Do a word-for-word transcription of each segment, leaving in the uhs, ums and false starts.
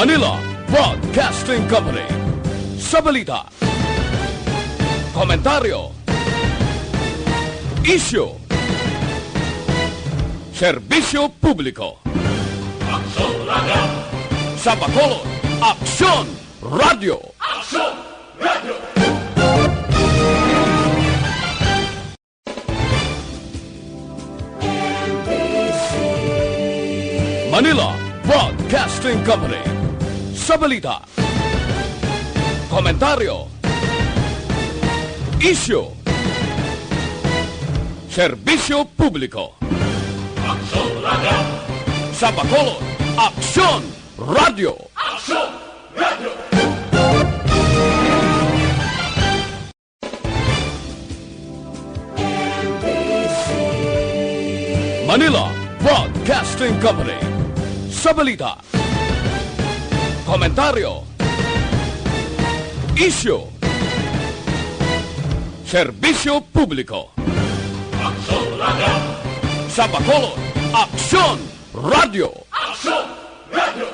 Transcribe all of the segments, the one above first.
Manila Broadcasting Company. Sa balita, komentaryo, isyu, serbisyo publiko. Aksyon Radio! Sa Bacolod, Aksyon Radio! Aksyon Radio! Manila Broadcasting Company. Sa balita, komentaryo, isyu, serbisyo publiko. Aksyon Radio! Sa Bacolod, Aksyon Radio! Aksyon Radio! Manila Broadcasting Company. Sa balita, komentaryo, isyu, serbisyo publiko. Aksyon Radio! Sa Bacolod, Aksyon Radio! Aksyon Radio!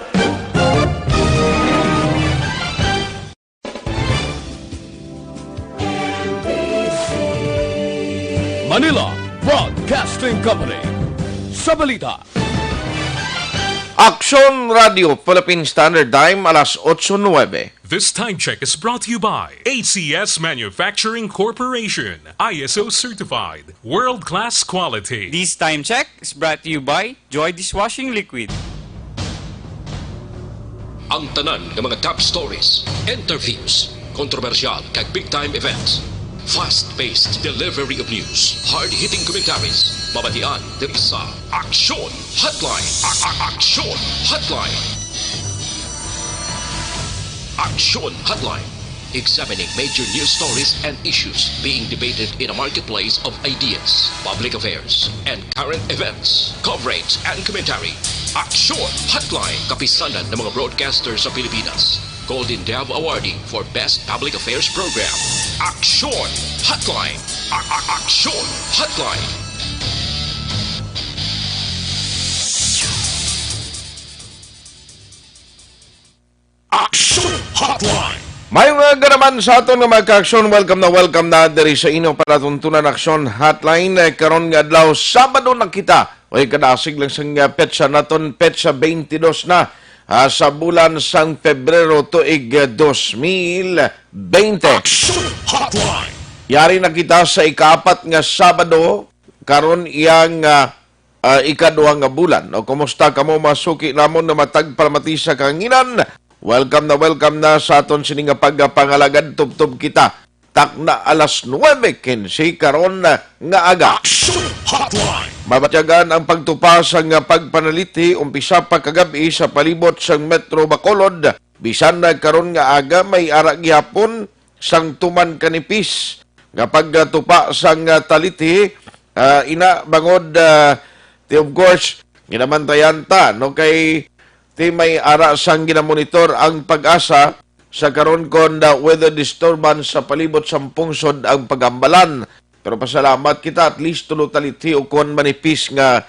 Manila Broadcasting Company. Sa balita, Aksyon Radio Philippine Standard Time, alas otso nuwebe. This time check is brought to you by A C S Manufacturing Corporation, I S O certified, world-class quality. This time check is brought to you by Joy Dishwashing Liquid. Ang tanan nga mga top stories, interviews, kontrobersyal kag big time events, fast-paced delivery of news, hard-hitting commentaries, mabatian diri sa Aksyon Hotline. A- a- Aksyon Hotline. Aksyon Hotline. Examining major news stories and issues being debated in a marketplace of ideas, public affairs, and current events. Coverage and commentary. Aksyon Hotline. Kapisanan ng mga broadcaster sa Pilipinas. Golden Dove Awardee for Best Public Affairs Program. Aksyon Hotline. A- a- Aksyon Hotline. Aksyon Hotline. Maayong aga naman sa aton nga mga ka-aksyon. Welcome na welcome na diri sa inyo palatuntunan Aksyon Hotline. Eh, karon nga adlaw, Sabado na kita. Oy, kadasig lang sang, ah, petsa naton, petsa twenty-two na, ah, sa bulan sang Pebrero tuig, ah, dos mil bente. Aksyon Hotline. Yari na kita sa ikaapat nga Sabado karon iyang, ah, ah, ikaduha nga bulan. O, kumusta kamo, mga suki namon nga matag palamati sa kahanginan? Welcome na welcome na sa aton sini nga pagpangalagad. Tubtob kita, takna alas nuwebe quince karon nga aga. Action Hotline. Mabatyagan ang pagtupa sang pagpanalithi umpisa pa kagab-i sa palibot sang Metro Bacolod. Bisan na karon nga aga, may ara gihapon sang tuman kanipis nga pagtupa sang, ah, talithi, ah, ina bangod, ah, ti, of course, ginabantayan ta, no, kay ti may ara sang ginamonitor ang PAGASA sa karon kon, ah, weather disturbance sa palibot sang pungsod ang pagambalan. Pero pasalamat kita, at least tulo talithi o kon manipis nga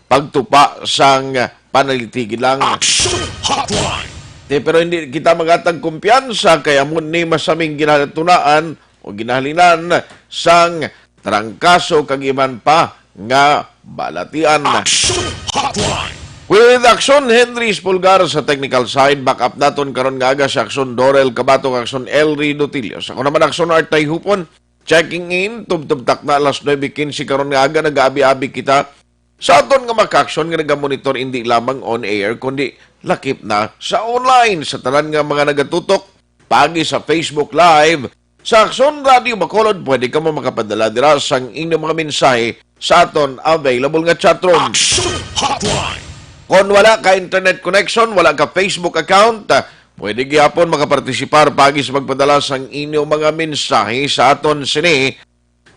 pagtupa sang panalithi lang. Action Hotline. Ti, pero hindi kita maghatag kumpiyansa kay amo ni masaming ginatunaan o ginahalinan sang trangkaso kag iban pa nga balatian. Action Hotline. With Action Henry Espulgar sa technical side, back up naton karon nga aga si Action Dorel Kabato, Action Elry Dotillos. Ako naman, Action Art Tayhupon, checking in, tubtob takna alas nuebe quince karon nga aga, nag-aabi-abi kita sa aton nga mga ka-aksyon nga nagamonitor, hindi lamang on air, kundi lakip na sa online. Sa tanan nga mga nagatutok, paagi sa Facebook Live, sa Aksyon Radio Bacolod, pwede kamo makapadala dira sang inyong mga mensahe sa aton available nga chat room. Action Hotline. Kon wala ka internet connection, wala ka Facebook account, pwede gihapon makapartisipar paagi sa pagpadala sang inyong mga mensahe sa aton sini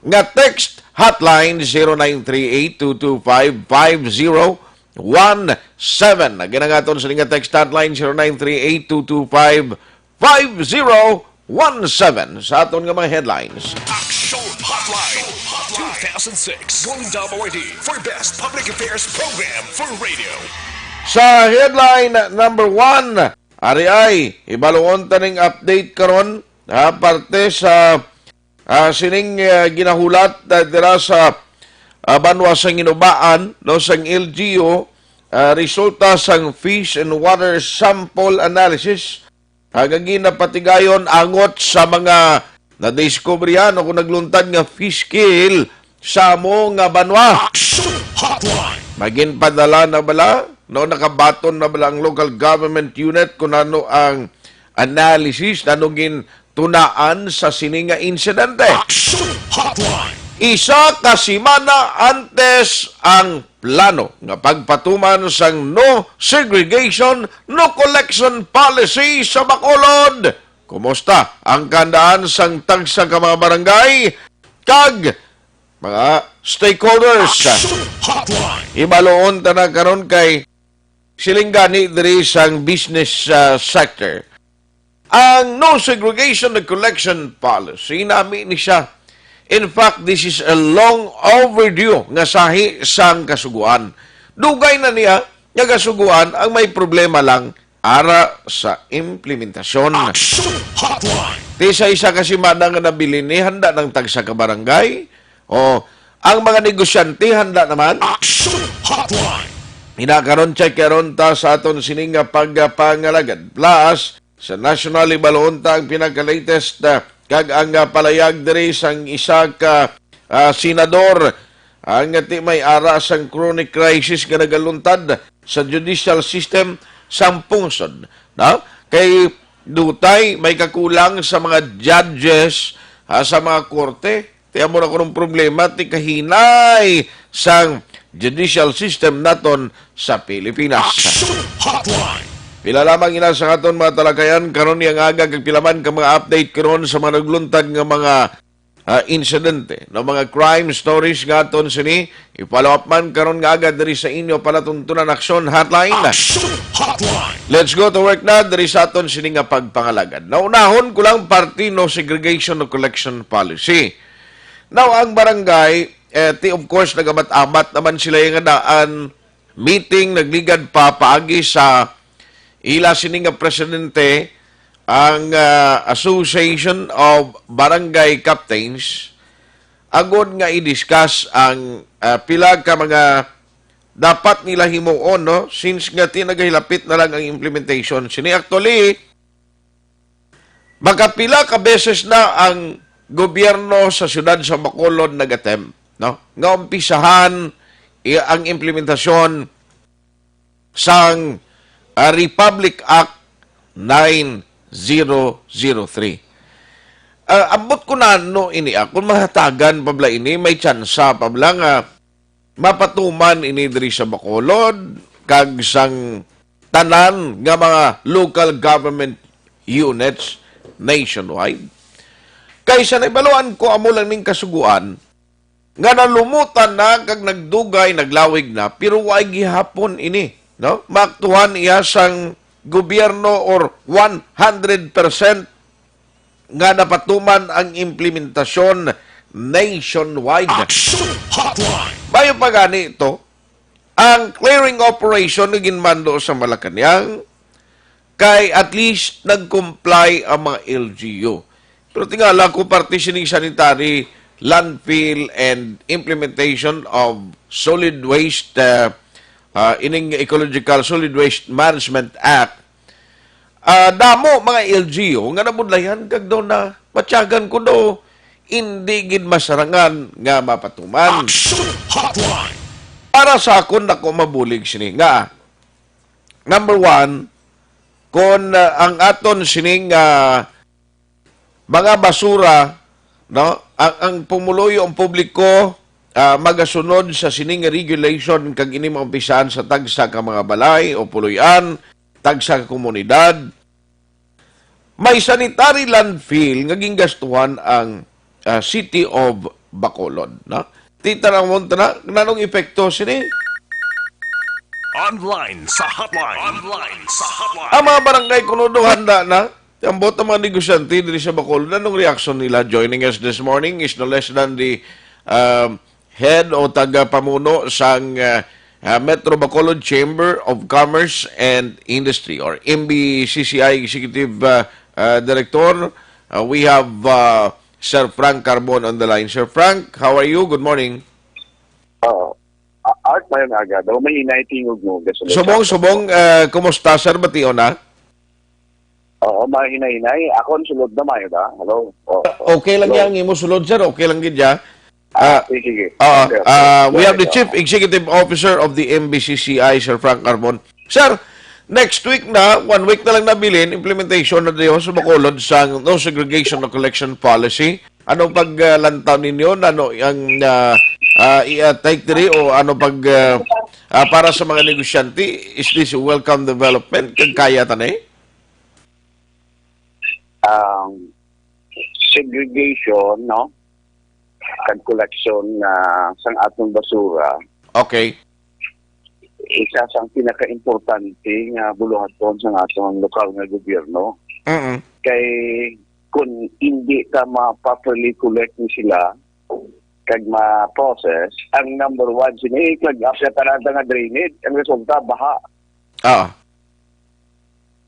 nga text hotline, zero nine three eight two two five five zero one seven. Again, ang aton sini nga text hotline, zero nine three eight two two five five zero one seven. Sa aton nga mga headlines. Action Hotline two thousand six Golden Dove Awardee for Best Public Affairs Program for Radio. Sa headline number one, Ari ay, ibaluon ta ning update karon, ha, parte sa, ah, sining, ah, ginahulat, ah, dira sa, ah, banwa sa Ginubaan, no, sang L G U, ah, resulta sang fish and water sample analysis, ah, nga ginapatigayon angot sa mga nadiskubrihan o kung nagluntad nga fish kill sa amo nga banwa. Action Hotline! Maginpadala na bala, no, nakabaton na bala ang local government unit kung ano ang analysis, ano gintunaan sa sini nga insidente? Action Hotline! Isa ka semana antes ang plano nga pagpatuman sang no segregation, no collection policy sa Bacolod. Kumusta ang kahandaan sang tagsa ka mga barangay kag mga stakeholders? Action Hotline! Ibaluon ta na karon kay siling gani diri sang business, ah, sector. Ang no segregation and collection policy, nami ni siya. In fact, this is a long overdue nga sahi sang Kasugoan. Dugay na niya nga Kasugoan ang may problema lang ara sa implementasyon. Action Hotline! Ti sa isa ka semana nga nabilin ni, handa ng tagsa ka barangay. O, ang mga negosyante, handa naman. Action Hotline! Ina karon, check karon ta sa aton sini nga pagpangalagad. Plus, sa national, ibaluon ta ang pinaka-latest, ah, kag ang, ah, palayag diri sang isa ka, ah, senador, ang ti may ara sang chronic crisis nga nagaluntad sa judicial system sang pungsod, no? Kay dutay may kakulang sa mga judges, ah, sa mga korte. Ti amo na kunong problema, ti kahinay sang judicial system naton sa Pilipinas. Action Hotline! Pila lamang ina sa aton mga talakayan karon nga aga, kag pila man ka mga update karon sa mga nagluntad nga mga, ah, insidente, no, mga crime stories nga aton sini i-follow up man karon nga aga diri sa inyo palatuntunan Action Hotline. Action Hotline! Let's go to work na diri sa aton sini nga pagpangalagad. Naunahon ko lang parte no segregation o collection policy. Now, ang barangay, eh, ti, of course, nagamat-amat naman sila yung nga daan meeting, nagligad pa paagi sa ila sini nga presidente ang, ah, Association of Barangay Captains, agod nga i-discuss ang, ah, pila ka mga dapat nila himuon, no? Since nga ti nagahilapit na lang ang implementation. Sini actually, makapila ka beses na ang gobyerno sa siyudad sa Bacolod nag-attempt, no, nga umpisahan i-, ang implementasyon sang, ah, Republic Act nine zero zero three. Ah, ambot ko na ano ini, ah, kung mahatagan pa bala ini, may tsansa pa bala nga mapatuman ini diri sa Bacolod kag sang tanan nga mga local government units nationwide. Kay sa naibaluan ko, amo lang ning Kasugoan nga nalumutan na kag nagdugay, naglawig na, pero way gihapon ini, no? Maaktuhan iya sang gobyerno or one hundred percent nga napatuman ang implementasyon nationwide. Action Hotline! Bayo pa gani ito, ang clearing operation nga ginmando sa Malacañang, kay at least nag-comply ang mga L G U. Pero tingala ko, parte sining sanitary landfill and implementation of solid waste, uh, uh, ining Ecological Solid Waste Management Act, ah, damo mga L G U nga nabudlayan kag daw na matyagan ko daw hindi gid masarangan nga mapatuman. Action Hotline! Para sa akon, dako mabulig sini nga, number one, kon, ah, ang aton sining, ah, mga basura, no, ang, ang pumuluyo, ang publiko, ah, magasunod sa sining regulation kag ini maumpisahan sa tagsa ka mga balay o puloy-an, tagsa ka komunidad, may sanitary landfill nga gingastuhan ang, ah, City of Bacolod, no? Ti, tan-awon ta na, nanong epekto sini? Online sa hotline. Online sa hotline. Ang mga barangay kuno daw handa na. Ambot ang mga negosyante diri sa Bacolod. Anong reaksyon nila? Joining us this morning is no less than the, um, head o tagapamuno sang, uh, uh, Metro Bacolod Chamber of Commerce and Industry, or M B C C I Executive uh, uh, Director. Uh, we have uh, Sir Frank Carbon on the line. Sir Frank, how are you? Good morning. Oo. A- Art, maayong aga. Daw may hinay tingog mo. Gasunod Subong, sa- subong, uh, kumusta, sir? Bation na? Oo, mahinay-hinay. Ako ang sulod na mayo da. Hello? Oo. Okay lang Hello? Yang imo sulod, sir. Okay lang gid ya. Ah, Ah, sige, sige. Ah, Okay, okay. ah, we Go have the ahead, Chief oo. Executive Officer of the M B C C I, Sir Frank Carbon. Sir, next week na, one week na lang nabilin, implementation na dayon sa Bacolod sang no segregation, no collection policy. Ano pag ah, lantaw ninyo? Ano ang ah, ah, i-take diri o ano pag ah, ah, para sa mga negosyante? Is this a welcome development? Kag kaya ta ni? Ang segregation, no? Kag collection na sang atong basura, Okay. isa sang pinaka-importante nga buluhaton sang atong lokal nga gobyerno. Mm. Kay kung hindi ka ma-properly collect ni sila, kag ma-process, ang number one, sini, kag after talanta nga drainage, ang resulta, baha. Ah.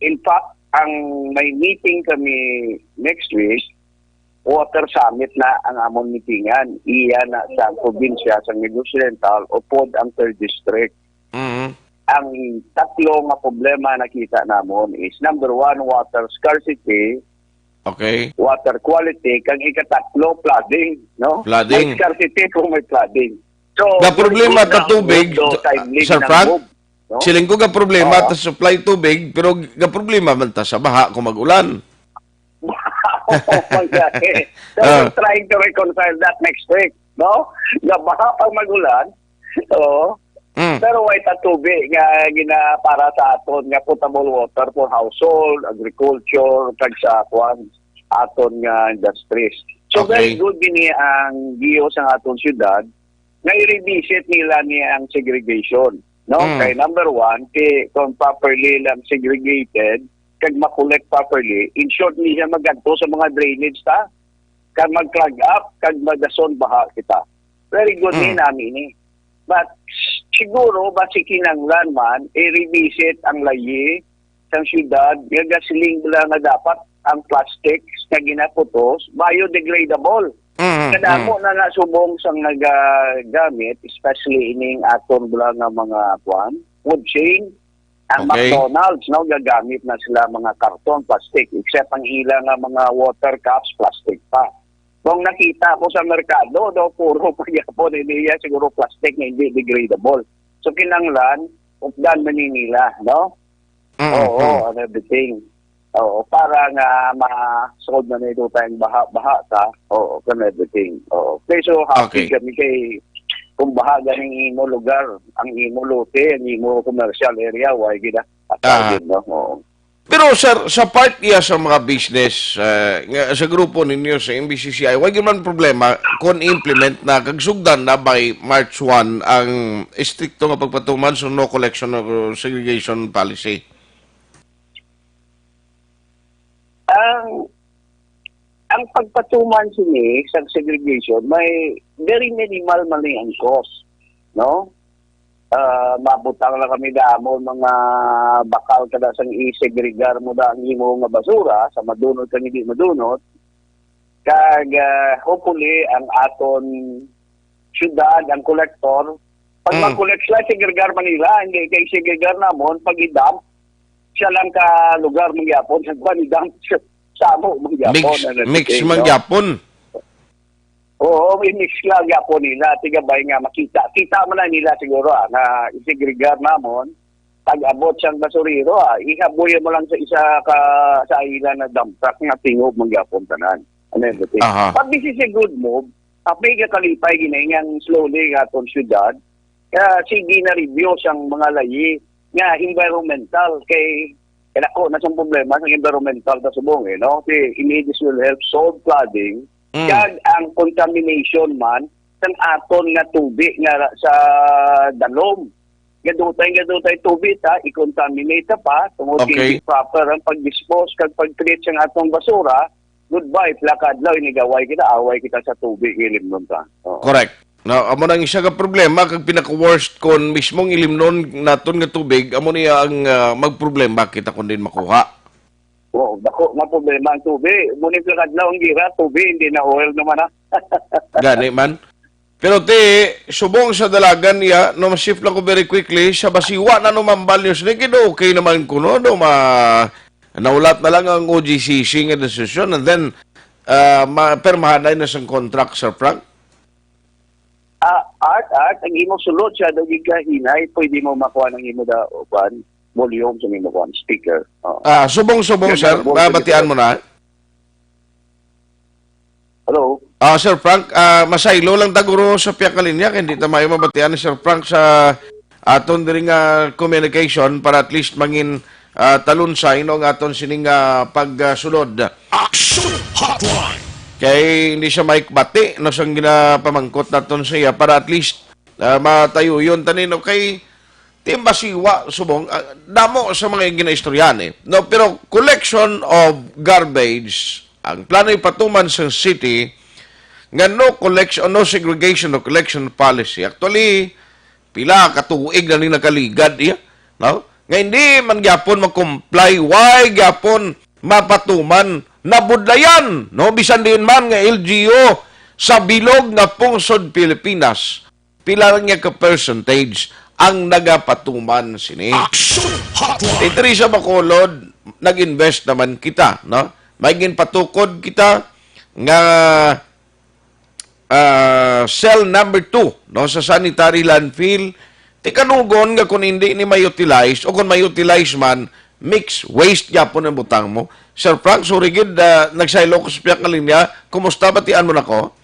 In fact, ang may meeting kami next week, water summit na ang amon meetingan. Iya na sa probinsya sa Negros Oriental, upod ang third district. Mm. Ang tatlo nga problema nakita namon is, number one, water scarcity, Okay. water quality, kag ikatatlo, flooding, no? Flooding. May scarcity kung may flooding. So, Ga problema good ta na tubig, good, timely Sir na Frank? good, no? Siling ko ga problema Oo. ta supply tubig, pero ga problema man ta sa baha kung mag-ulan. Okay. So, Ah. We're trying to reconcile that next week, no? Nga baha pag mag-ulan, oo. Mm. Pero way ta tubig nga gina para sa aton nga potable water for household, agriculture, kag sa kwan, aton nga industries. So, Okay. Very good din ang giyo sa aton syudad nga i-revisit nila ni ang segregation, no? Mm. Kay number one, kay kung properly lang segregated, kag ma-collect properly, in short, hindi siya magadto sa mga drainage ta, kag mag-clog up, kag madason baha kita. Very good Mm. ni nami ni. But siguro, basi kinanglan man, i-revisit ang layi sang syudad, nga gasiling bala nga dapat ang plastics nga ginaputos, biodegradable. Mm, Kadamo mm. na nga subong sang nagagamit, especially ining aton bala nga mga, kwan, food chain, ang Okay. McDonald's, no, gagamit na sila mga karton, plastic, except ang ila nga mga water cups, plastic pa. Kung nakita ko sa merkado, do, puro pa gyapon, hindi yan siguro plastic nga hindi degradable. So, kinanglan, updan man ni nila, no? Mm, Oo, mm. and everything. Oo, para nga ma-solve na nito tayong baha-baha ta. Oo, and everything. Oo. Okay, so happy Okay. kami kay kung baha ganing imo lugar, ang imo lote, ang imo commercial area, why gid ah? Ah. Yun, no? Oo. Pero sir, sa part iya sa mga business eh, nga, sa grupo ninyo sa M B C C I, wala man problema kung implement na kag sugdan na by March one ang estrikto nga pagpatuman sa no collection or segregation policy. Ang ang pagpatuman sini sa segregation may very minimal man ni ang cost, no? Ah, mabutang lang kami damo mga bakal kada sang i-segregar mo da ang imo nga basura sa madunot kag hindi madunot. Kag ah, hopefully ang aton syudad, ang kolektor, pag Mm. mag-collect sila, segregar man nila, hindi kay segregar namon pag i-dump siya lang ka lugar mangyapon sa kwan i-dump sa amo mangyapon. Mix, And mix everything, man no? gyapon. Oo, i-mix lang gyapon nila. Tigabay nga makita. Kita man lang nila siguro ah, nga i-segregar namon. Pag-abot siyang basurero ah, ihaboy mo lang sa isa ka sa ila na dump truck nga tingob mangyapon tanan. And everything. Aha. But this is a good move. Apay ka kalipay ginaingang slowly nga atong syudad. Kaya sige na review sang mga layi nga environmental kay kaya ko na sang problema sa environmental sa subong eh, no? Si images will help solve flooding Mm. kag ang contamination man sang aton nga tubig nga ra- sa dalom. Gadutay, gadutay tubig ta, i-contaminate ta pa, tungod Okay. hindi proper ang pag-dispose kag pag-treat sang atong basura, goodbye, pila ka adlaw, inigaway kita, away kita sa tubig, ilimnon ta. Oo. Correct. Na amo nang isa ka problema, kag pinaka-worst kon mismong ilimnon naton nga tubig, amo niya ang, ah, magproblema kita kon din makuha. Oo, dako nga problema ang tubig. Muna yung adlaw ang gira, tubig, hindi na oil naman, ha? Gani man. Pero ti, subong sa dalagan niya, no, ma-shift lang ko very quickly, sa Basiwa na numambal news ni, kido okay naman kuno, no, ma, naulat na lang ang O G C C nga desisyon, and then, ah, ma, permahanay na sang contract, Sir Frank? Ah, Art, Art, ang imo sulod siya, daw gigahinay, pwede mo makuha ng imo da, kuan, volume sa imo, kuan, speaker. Oo. Ah, subong-subong, Yan, sir, yan, volume babatian dito. Mo na. Hello? Ah, Sir Frank, ah, masaylo lang taguro sa pihak nga linya, kay hindi ta maayo mabatian ni Sir Frank sa aton diri nga communication para at least mangin, ah, talunsay, no, ang aton sining, ah, pagsulod. Action Hotline. Kay hindi siya maikbati, no, sang ginapamangkot naton sa iya para at least, ah, matayuyon tanin, no, kay Team Basiwa, subong, ah, damo sa mga ginaistoryahan, eh. No, pero collection of garbage, ang plano ipatuman sa city nga no collection, no segregation, no collection policy. Actually, pila ka tuig na ni nakaligad, iya, no? Nga hindi man gyapon mag-comply, why gyapon mapatuman, nabudlayan, no? Bisan diin man nga L G U sa bilog nga pungsod Pilipinas. Pila lang niya ka percentage ang nagapatuman sini? Action Hotline. Kay Teresa Bacolod, nag-invest naman kita, no? May ginpatukod kita nga, ah, cell number two, no, sa sanitary landfill. Tikanugon nga kung hindi ni ma-utilize o kung ma-utilize man, mixed waste gyapon ang butang mo. Sir Frank, sorry gid, ah, nagsaylo ko sa pihak nga linya. Kumusta? Batian mo na ko?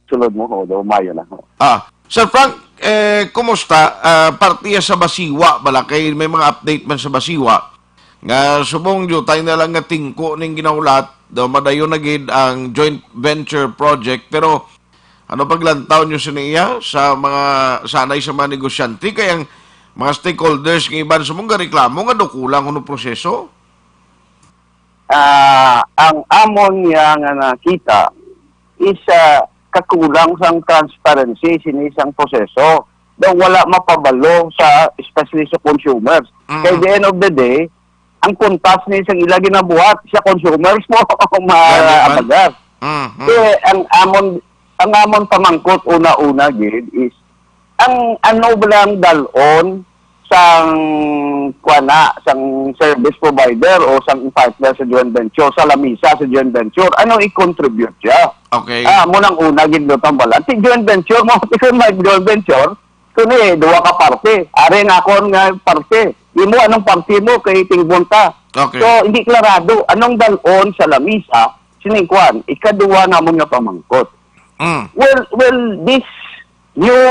Sulod mo, o, daw mayo na. Ah, Sir Frank, eh, kumusta? Ah, parte ya sa Basiwa bala, kay may mga update man sa Basiwa nga subong diutay na lang nga tingko ning ginahulat, daw madayon na gid ang joint venture project. Pero ano paglantaw nyo sa niya sa mga sanay sa mga negosyante? Kay ang mga stakeholders nga iban sa mong reklamo nga daw kulang kuno proseso? Ah, ang amon niya nga nakita is, ah, kakulang sang transparency sini sang proseso. Daw wala mapabalo sa, especially sa consumers. Mm. Kay the end of the day, ang kuntas ni sang ila ginabuhat sa consumers mo Gani man. maapagar. Mm, mm. Kay ang amon, ang amon pamangkot una-una gid is ang ano ba lang dal-on sang kuan na, sang service provider o sang partner sa joint venture, sa lamisa sa joint venture, ano i-contribute siya? Okay. Ah, mo nang una gid no tambalan. Si joint venture mo, si may joint venture, kuni duha ka parte. Ari nga akon nga parte. Imo anong parte mo kay tingbon ta. Okay. So hindi klarado anong dal-on sa lamisa sining kuan, ikaduha namon nga pamangkot. Mm. Well, well, this new,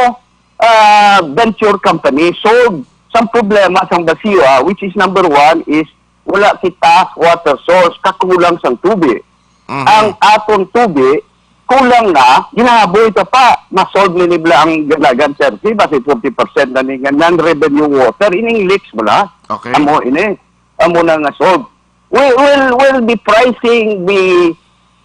uh, venture company solved sang problema sang Basiwa, which is number one is wala kita water source, kakulang sang tubi. Mhm. Ang aton tubi, kulang na, ginahaboy ta pa. Ma-solve ni nibla ang Dalagan thirty, basi forty percent na ni nga non-revenue water, ining leaks mo na. Okay. Amo ini, amo na nga solve. We will, will be pricing the,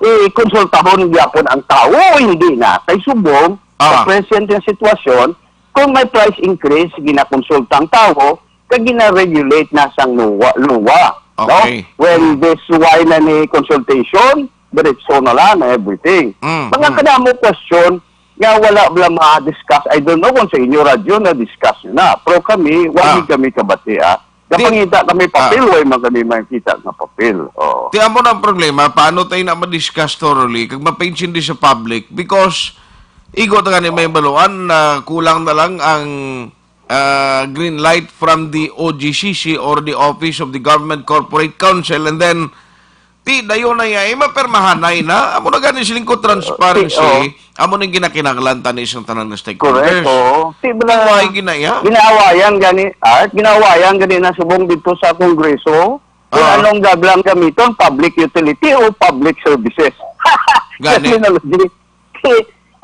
eh, konsultahon gyapon ang tawo o hindi na. Kay subong, sa Ah. present nga sitwasyon, kung may price increase, ginakonsulta ang tawo, kag gina-regulate na sang luwa, luwa, no? Okay. When Mm. this why na ni consultation, diretso na lang na everything. Mm, Mga mm. kadamo question nga wala bala ma-discuss. I don't know kung sa inyo radyo na-discuss nyo na. Pero kami, wala Ah. kami kabati, ah. Di Kapangita kami papel, Ah. way man kami makita nga papel. Oh. Ti amo na ang problema, paano tayo na ma-discuss thoroughly kag mapaintindi sa public? Because igo ta gani may baluan na kulang na lang ang, ah, green light from the O G C C or the Office of the Government Corporate Council, and then ti dayon na iya, eh, mapirmahanay na. Amo na gani siling ko transparency. Ti, oh. Amo ning ginakinahanglan tani sa tanan nga stakeholders. Correct, oo. Ti, bala, Ang mga ginaya? Ginaawayan gani, Art, ginaawayan gani na subong dito sa Kongreso. Kung Ah. anong gablang gamiton, public utility o public services. Gani. Terminology. Ti,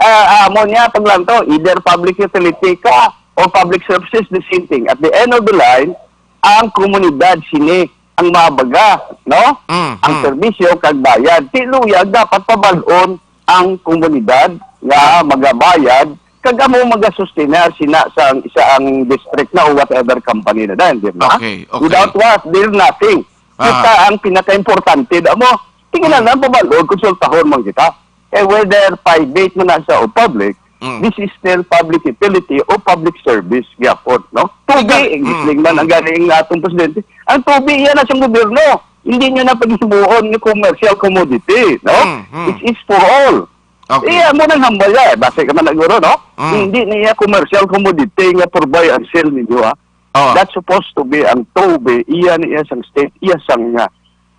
ah, amo niya, paglanto, either public utility ka o public services, the same thing. At the end of the line, ang komunidad sini ang mabaga, no? Mm, Ang mm. serbisyo kag bayad. Ti luya, dapat pabal-on ang komunidad nga magabayad, kag amo magasustenar sina sa isa ang district na o whatever company na din, di ba? Okay, okay. Without what, there's nothing. Ah. Kita ang pinakaimportante, amo, tingnan lang, pabal-on, konsultahon man kita. Eh, whether private man na siya o public, Mm. this is still public utility o public service gyapon, no? Tubig, Ikaw, mm, explain man mm. ang galing nga atong presidente. Ang tubig, yan na sa gobyerno. Hindi niya na paghimuon ni commercial commodity, no? Mm, mm. It is for all. Okay. Eh, amo nang hambal niya, eh. Base ka man naguro, no? Mm. Hindi niya commercial commodity nga provide and sell ninyo, ha? Oh. That's supposed to be ang tubig, iya niya sang state, iya sang, ah,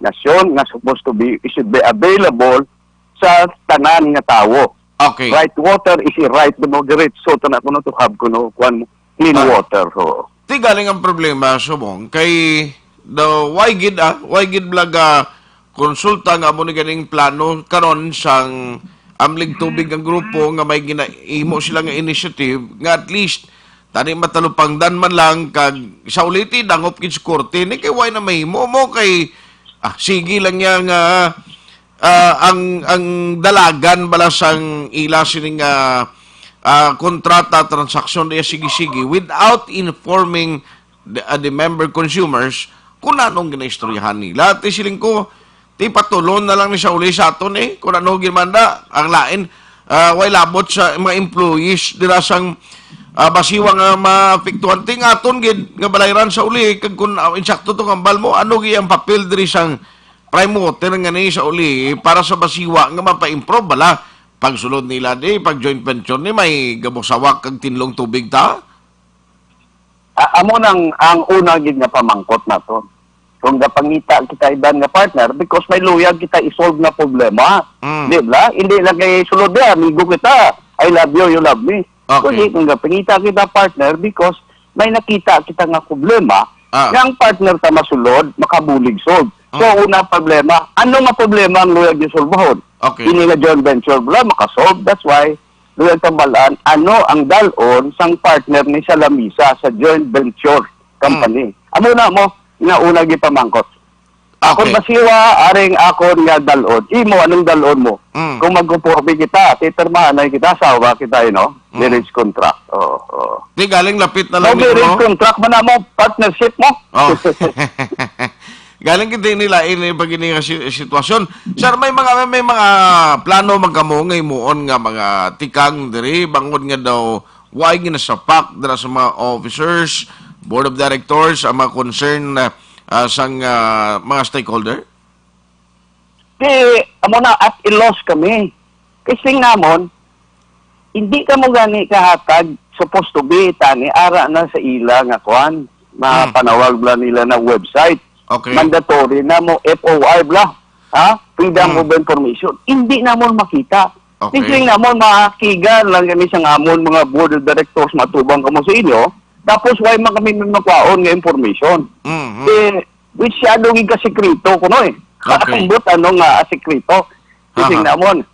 nasyon nga supposed to be, it should be available sa tanan nga tawo. Okay. Right water is a right, no, diretso ta na kuno to have kuno, kuwan mo, clean Ah. water, oo. Ti galing ang problema, Subong, kay the, why gid, ah, why gid bala ga konsulta nga amo ni ganing plano karon sang Amlig Tubig ang grupo nga may ginaimo sila nga initiative nga at least tani matalupangdan man lang kag sa uliti dangop gid sa korte ni kay why na mahimo mo kay, ah, sige lang niya nga, ah, ang, ang dalagan bala sang ila sining, ah, ah, kontrata, transaksyon, iya sige-sige without informing the, ah, the member consumers kung anong ginaistoryahan nila. Ti siling ko, ti patulon na lang ni sa uli sa aton eh, kung ano ginmanda ang lain. Ah, way labot sa mga employees dira sang, ah, Basiwa nga maapektuhan. Ti nga aton gid nga balayran sa uli, kag kung, ah, insakto to nga hambal mo, ano gid ang papel diri sang Prime Water nga ni sa uli para sa Basiwa nga mapa-improve bala pagsulod nila di pag joint venture ni may gabusawak kag tinlong tubig ta? A-, amo nang ang una gid nga pamangkot naton. Kung gapangita kita iban nga partner, because may luyag kita i-solve nga problema. Mm. Di ba? Hindi lang kay sulod niya, amigo kita. I love you, you love me. Okay. Kundi kung gapangita kita partner, because may nakita kita nga problema, Ah. nga ang partner ta masulod, makabulig solve. So, Mm. una problema, ano nga problema ang luyag i-solvehon? Okay. Ini nga joint venture bala, makasolve. That's why Luyag tambalan, ano ang dal-on sang partner ni sa lamisa sa joint venture company? Mm. Amo na mo, nga una gipamangkot. Akon Okay. Basiwa, aring akon nga dal-on. Imo, anong dal-on mo? Mm. Kung magkuporme kita, titirmahanay kita, asawa kita, you know? Mm. Marriage contract. Oo, oo. Di galing lapit na lang No, ni marriage Uno. Contract man na mo, partnership mo. Oh. Galing gid ni lain ni pag ini nga si-, sitwasyon. Sir, may mga, may mga plano man kamo nga himuon nga mga tikang diri bangod nga daw way ginasapak dira sa mga officers, board of directors, ang mga concern, ah, ah, sang, ah, mga stakeholder? Di, amo na, at a loss kami. Kasi namon, hindi ka mo gani kahatag, supposed to be, tani, ara na sa ila nga kwan, Hmm. mapanawag bala nila na website. Okay. Mandatory na mo, F O I bala. Ha? Freedom Hmm. of Information. Hindi namon makita. Okay. Kasi namon, makigan lang kami sa amon mga board of directors, matubang kamo sa inyo. Tapos, why man kami may makwaon nga information? Mhm. Eh, which siya doon yung kasikreto, kuno eh. Okay. Ambot ano nga, ah, sikreto. Kasi Aha. namon,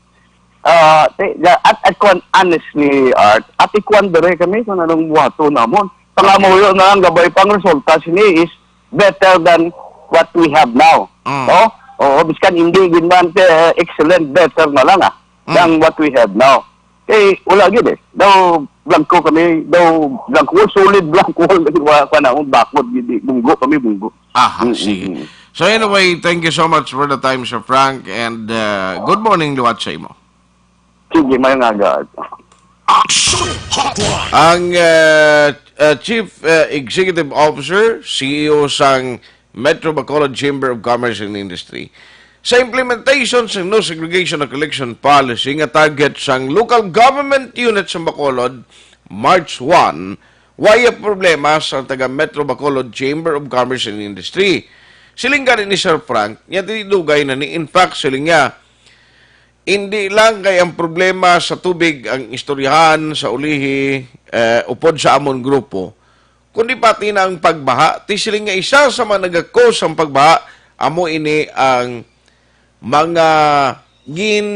ah, te-, ga-, at, at kwan, honestly, Art, at ikwan dere kami kung anong buhaton namon. Pangamuyo na lang, gabay pang resulta sini is better than what we have now. Mm. No? Oo, biskan hindi gid man, eh, excellent, better na lang, ah, Mm. than what we have now. Eh, wala gid eh. Daw blanco kami, daw blanco wall, solid blanco wall, wa pa na akong bakod, gid, bunggo kami, bunggo. Aha, Mm, sige. mm, mm. So anyway, thank you so much for the time, Sir Frank, and, uh, good morning liwat sa imo. Sige, mayong aga. Action Hotline! Ang, uh, uh, Chief, uh, Executive Officer, C E O sang Metro Bacolod Chamber of Commerce and Industry. Sa implementation sa no segregation na collection policy nga target sang local government unit sa Bacolod, March one, way problema sa taga Metro Bacolod Chamber of Commerce and Industry. Siling gani ni Sir Frank, niya dugay na ni, in fact, siling niya, hindi lang kay ang problema sa tubig ang istoryahan sa ulihi, eh, upod sa amon grupo, kundi pati na ang pagbaha. Ti siling nga isa sa mga nagakos ang pagbaha, amo ini ang mga gin,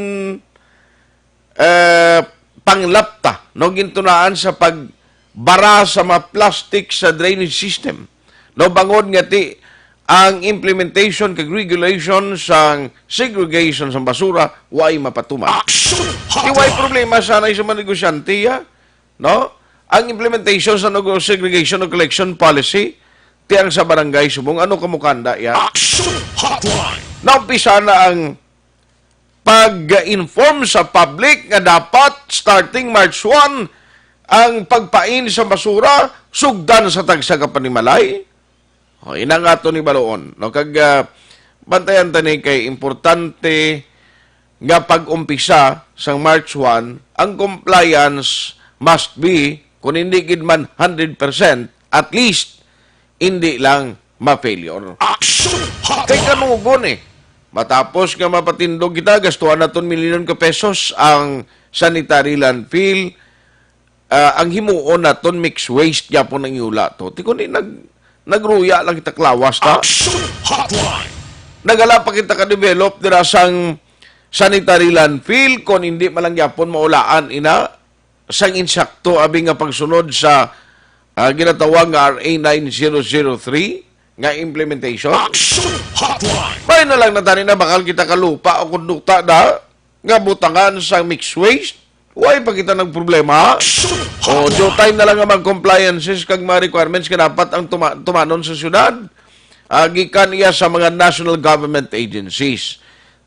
eh, panglapta, no, gintunaan sa pagbara sa mga plastic sa drainage system. No, bangod nga ti ang implementation kag regulation sang segregation sang basura way mapatuman. Action Di way Hotline! Problema sanay sa mga negosyante, ya? No? Ang implementation sa nego-, segregation o collection policy, ti ang sa barangay subong, ano kamo kanda, ya? Action Hotline! Naumpisa na ang pag-inform sa public nga dapat, starting March one, ang pagpain sa basura sugdan sa tagsa ka panimalay. O, ina nga ato ni baloon, no? Kag, ah, bantayan ta ni kay importante nga pag-umpisa sang March one, ang compliance must be, kung hindi gid man hundred percent, at least, hindi lang ma-failure. Action Kay Hotline! Kanugon eh. Matapos nga mapatindog kita, gastuhan naton milyon ka pesos ang sanitary landfill. Ah, ang himuon naton, mixed waste gyapon ang iula to. Ti kundi nag-, nagruya lang kita klawas ta. Action Hotline! Nagala pa kita ka-develop dira sang sanitary landfill, kon hindi man lang gyapon maulaan ina sang insakto abi nga pagsunod sa, ah, ginatawag nga R A nine zero zero three nga implementation. Action Hotline! May na lang natani na bakal kita kalupa o kung duta na nga butangan sa mixed waste. Way pa kita nagproblema. Action O, Hotline! Dutay na lang ang mga compliances kag mga requirements nga dapat ang tuma-, tumanon sa syudad. Ah, gikan iya sa mga national government agencies.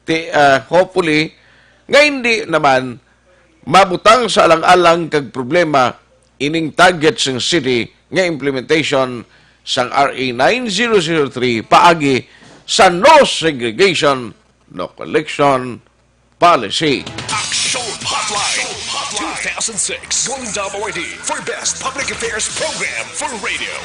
Ti-, ah, hopefully, nga hindi naman mabutang sa alang-alang kag problema ining target sang city nga implementation sang R A nine zero zero three paagi sa no segregation, no collection policy. Action Hotline, two thousand six Golden Dome Awardee for Best Public Affairs Program for Radio.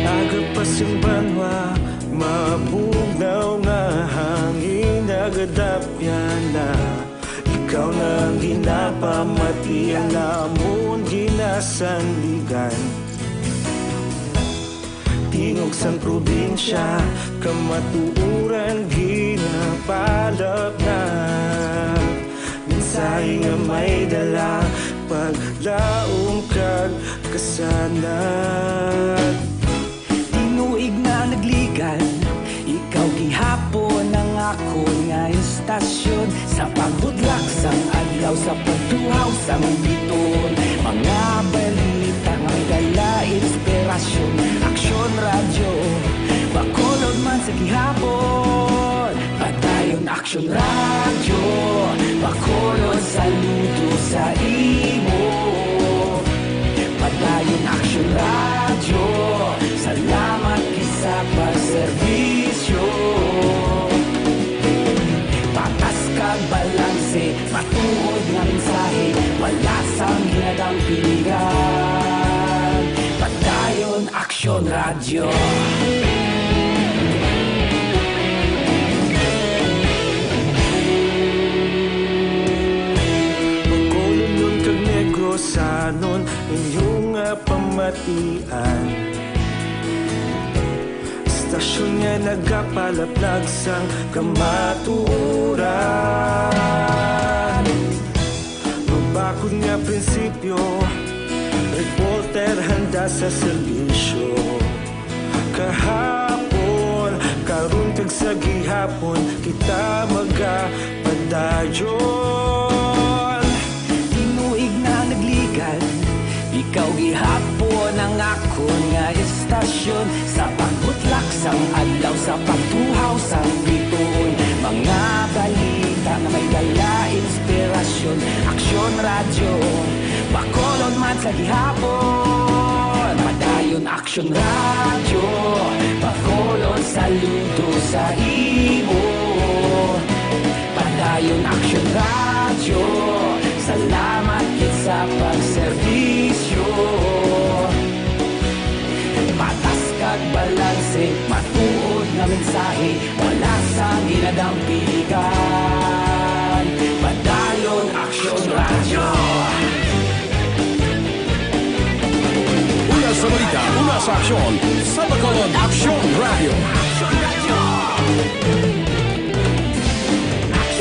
Aga pa sing banwa, mabugnaw nga hangin, nagadapyan na. Ikaw na ang ginapamati, ang amon ginasandigan. Tingog sang probinsya, kamatuoran ginapalapnag. Mensahe nga may dala, paglaom kag kasanag. Tinuig na nagligad, ikaw gihapon ang akon nga istasyon. Sa pagbutlak sang adlaw, sa pagtuhaw sang bituon, mga balita nga may dala inspirasyon. Aksyon Radyo, Bacolod man sa gihapon. Padayon Aksyon Radyo, Bacolod, saludo sa imo. Padayon Aksyon Radyo, salamat gid sa pagserbisyo. Patas kag balanse, matuod nga mensahe, wala sang ginadampingan. Padayon Aksyon Radyo. Bacolodnon kag Negrosanon, inyo nga pamatian. Istasyon nga nagapalaplag sang kamatuoran. Mabakod nga prinsipyo, reporter handa sa serbisyo. Kahapon, karon kag sa gihapon, kita magapadayon. Tinuig na nagligad, ikaw gihapon ang akon nga istasyon. Sa pagbutlak sang adlaw, sa pagtuhaw sang bituon, mga balita nga may dala inspirasyon. Aksyon Radyo, Bacolod man sa gihapon. Padayon Aksyon Radyo, Bacolod, saludo sa imo. Padayon Aksyon Radyo, salamat gid sa pagserbisyo. Matuod nga mensahe, wala sang ginadampigan. Padayon Aksyon Radyo. Una sa balita, una sa aksyon, sa Bacolod Aksyon Radyo.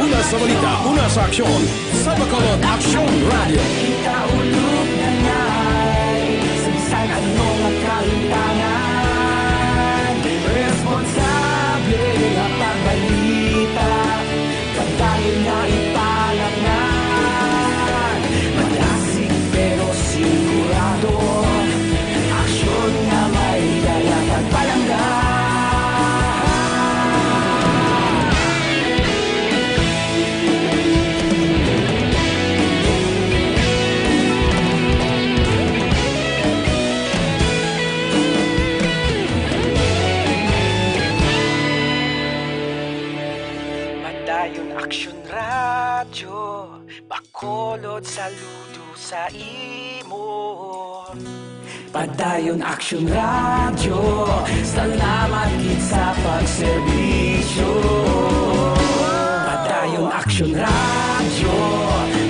Una sa balita, una sa aksyon, sa Bacolod Aksyon Radyo. Ikaulog na ngay sa bisan ano nga kahitangan. Responsable nga pagbalita, padayon nga ipalapnan. Madasig pero sigurado, aksyon nga may dala kag palangga. Padayon Aksyon Radyo, Bacolod, saludo sa imo. Padayon Aksyon Radyo, salamat gid sa pagserbisyo. Padayon Aksyon Radyo,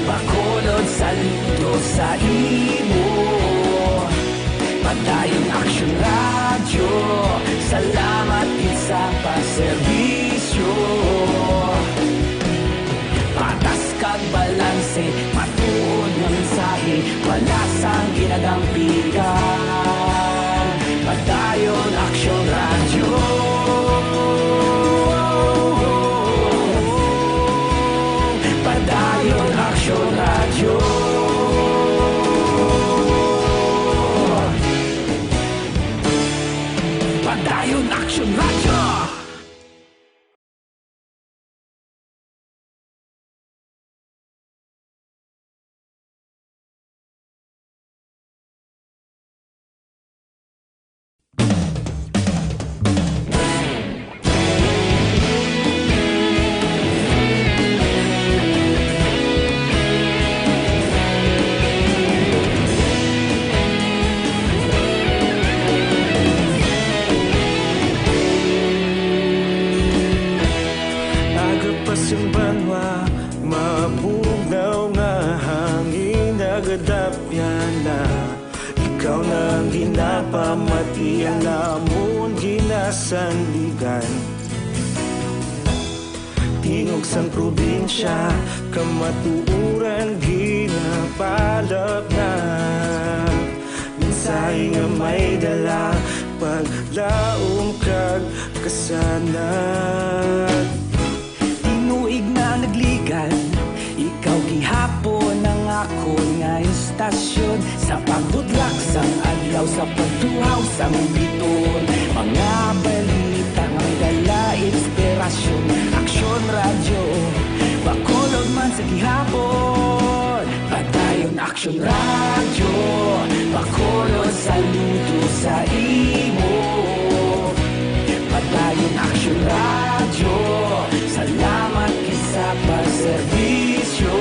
Bacolod, saludo sa imo. Padayon Aksyon Radyo, salamat gid sa pagserbisyo. Patas kag balanse, matuod nga mensahe, wala sang ginadampigan. Padayon Aksyon Radyo. Padayon Aksyon Radyo. Padayon Aksyon Radyo. Aga pa sing banwa, mabugnaw nga hangin nagadapyan na. Ikaw na ang ginapamatian namon ginasandigan. Tingog sang probinsya, kamatuoran ginapalapnag. Mensahe nga may dala, paglaom kag kasanag. Tinuig na nagligan, ikaw gihapon ang akon nga istasyon. Sa pagbutlak sang adlaw, sa pagtuhaw sang bituon, mga balita nga may dala inspirasyon. Aksyon Radyo, Bacolod man sa gihapon. Padayon Aksyon Radyo, Bacolod, saludo sa imo. Padayon Aksyon Radyo, salamat gid sa pagserbisyo.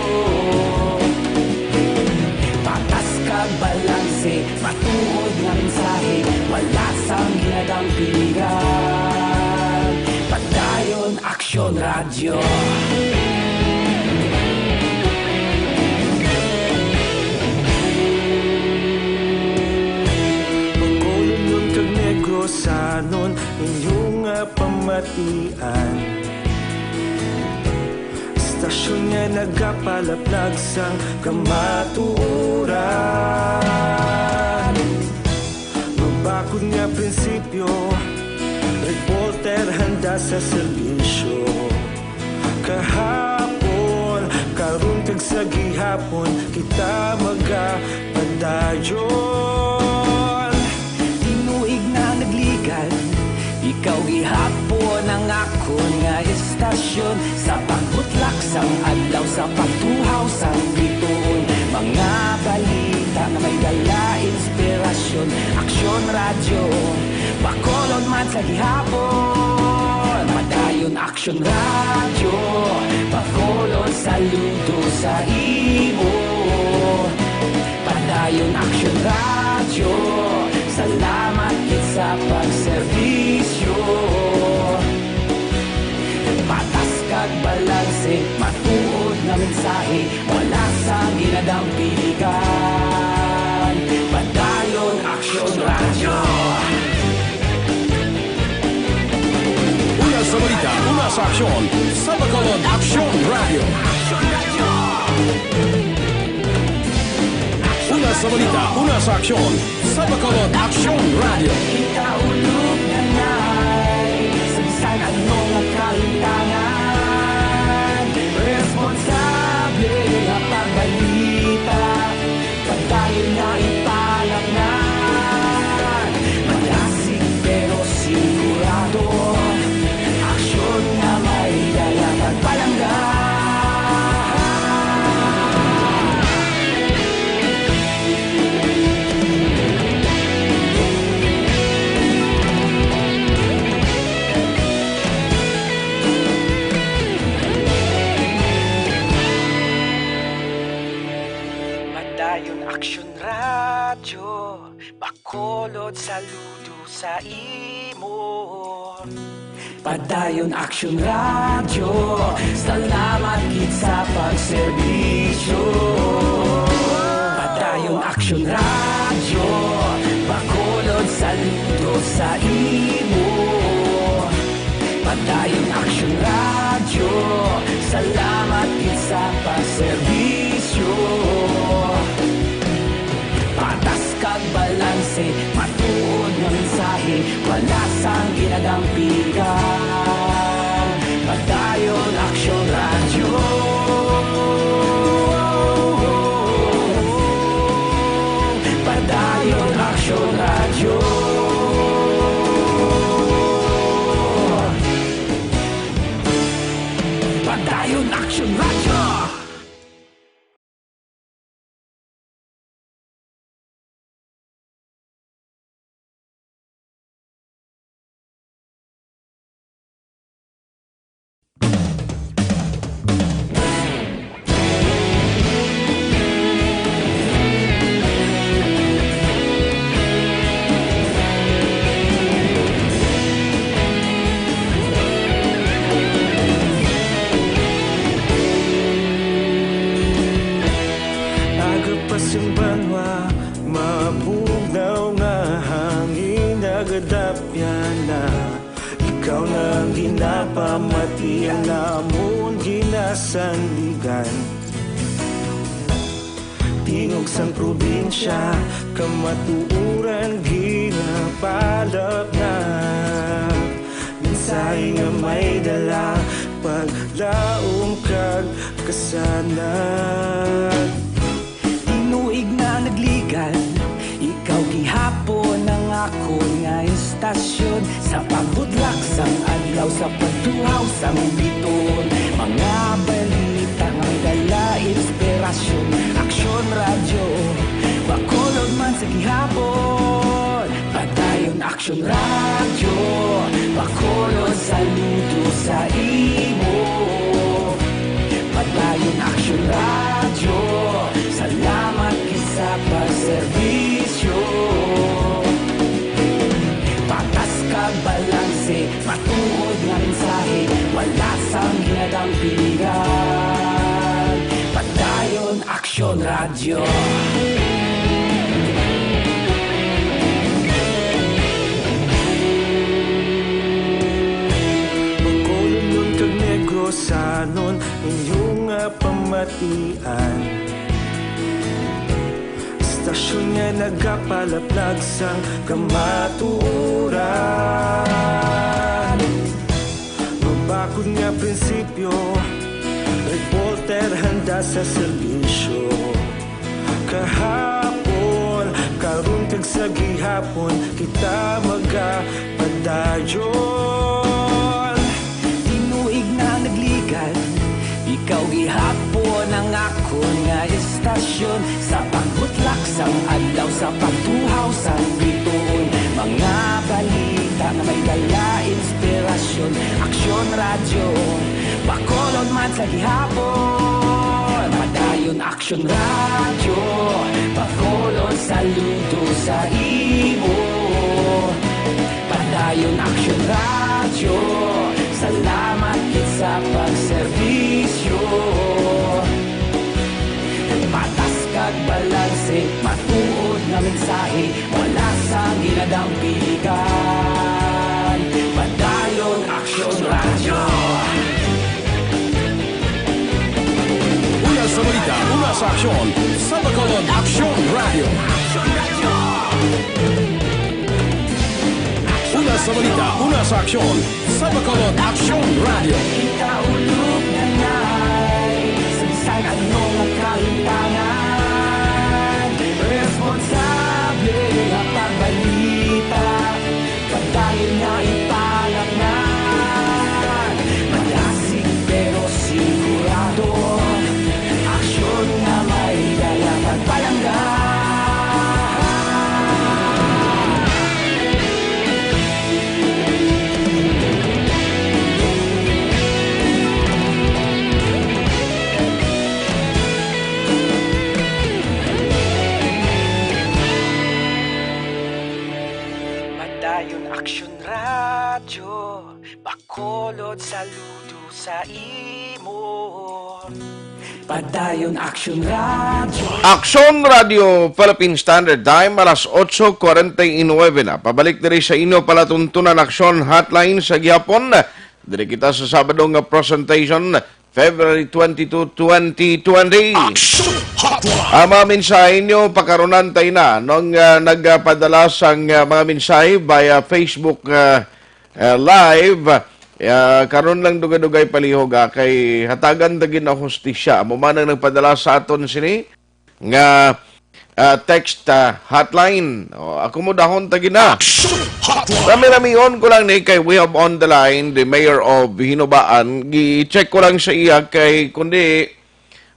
Patas kag balanse, matuod nga mensahe, wala sang ginadampigan. Padayon Aksyon Radyo. Bacolodnon kag Negrosanon, inyo nga pamatian. Istasyon nga nagapalaplag sang kamatuoran. Mabakod nga prinsipyo, reporter handa sa serbisyo. Kahapon, karon kag sa gihapon, kita magapadayon. Tinuig na nagligan, ikaw gihapon ang akon nga istasyon. Sa pagbutlak sang adlaw, sa pagtuhaw sang bituon, mga balita nga may dala inspirasyon. Aksyon Radyo, Bacolod man sa gihapon. Padayon Aksyon Radyo, Bacolod, saludo sa imo. Padayon Aksyon Radyo, salamat gid sa pagserbisyo. Radyo. Una sa balita, una sa aksyon, sa Bacolod Aksyon Radyo. Una sa balita, una sa aksyon, sa Bacolod Aksyon Radyo. Kita ulog na nai, sa bisan ano nga kahitangan, responsable nga pagbalita. Padayon na ipalaknad, malasig pero sigurado, aksyon nga may dala kag palangga. Padayon Aksyon Radyo, Bacolod, saludo sa imo. Padayon Aksyon Radyo, salamat gid sa pagserbisyo. Padayon Aksyon Radyo, Bacolod, saludo sa imo. Padayon Aksyon Radyo, salamat gid sa pagserbisyo. Patas kag balanse, matuod nga mensahe, wala sang ginadampigan. Padayon Aksyon Radyo. Padayon Aksyon Radyo. Padayon Aksyon Radyo. Aga pa sing banwa, mabugnaw nga hangin nagadapyan na. Ikaw na ang ginapamati, ang amon ginasandigan. Tingog sang probinsya, kamatuoran ginapalapnag. Mensahe nga may dala, paglaom kag kasanag. Tinuig na nagligad, ikaw gihapon ang akon nga istasyon. Sa pagbutlak sang adlaw, sa pagtuhaw sang bituon, mga balita nga may dala inspirasyon. Aksyon Radyo, Bacolod man sa gihapon. Padayon Aksyon Radyo, Bacolod, saludo sa imo. Padayon Aksyon Radyo, salamat gid sa pagserbisyo. Patas kag balanse, matuod nga mensahe, wala sang ginadampigan. Padayon Aksyon Radyo. Bacolodnon kag Negrosanon, inyo nga pamatian. Istasyon nga nagapalaplag sang kamatuoran. Mabakod nga prinsipyo, reporter handa sa serbisyo. Kahapon, karon kag sa gihapon, kita magapadayon. Tinuig na nagligad, ikaw gihapon ang akon nga istasyon. Sa pagbutlak sang adlaw, sa pagtuhaw sang bituon, mga balita nga may dala inspirasyon. Aksyon Radyo, Bacolod man sa gihapon. Padayon Aksyon Radyo, Bacolod, saludo sa imo. Padayon Aksyon Radyo, salamat gid sa pagserbisyo. Patas kag balanse, matuod nga mensahe, wala sa Dampigan, Padayon Aksyon Radyo. Una sa balita, una sa aksyon, sa Bacolod Aksyon Radyo. Una sa balita, una sa aksyon, sa Bacolod Aksyon Radyo. Kita ulog na ngay, saysay anong kalintangan, responsable nga pagbalita. Padayon nga ipalatnan, madasig pero sigurado, aksyon nga may dala pagpalangga. Padayon Aksyon Radyo, Bacolod, saludo sa imo. Padayon Aksyon Radyo. Aksyon Radyo Philippine Standard Time, alas otso cuarenta y nueve na. Pabalik diri sa inyo palatuntunan, Aksyon Hotline sa gihapon. Diri kita sa Sabado nga presentation, February twenty-two, twenty twenty. Aksyon Hotline. Ang mga mensahe nyo, pakarunan tayo na. Nung, ah, nagpadala sang, ah, mga mensahe via Facebook, ah, ah, Live, ah, karon lang dugay-dugay palihog, ah, kay hatagan ta gid na hustisya. Amo man ang nagpadala sa aton sini nga, ah, text, ah, hotline. O, akomodahon ta gid na. Aksyon Hotline. Rami-ramion ko lang ni kay we have on the line the mayor of Hinubaan. Gi-check ko lang sa iya kay kundi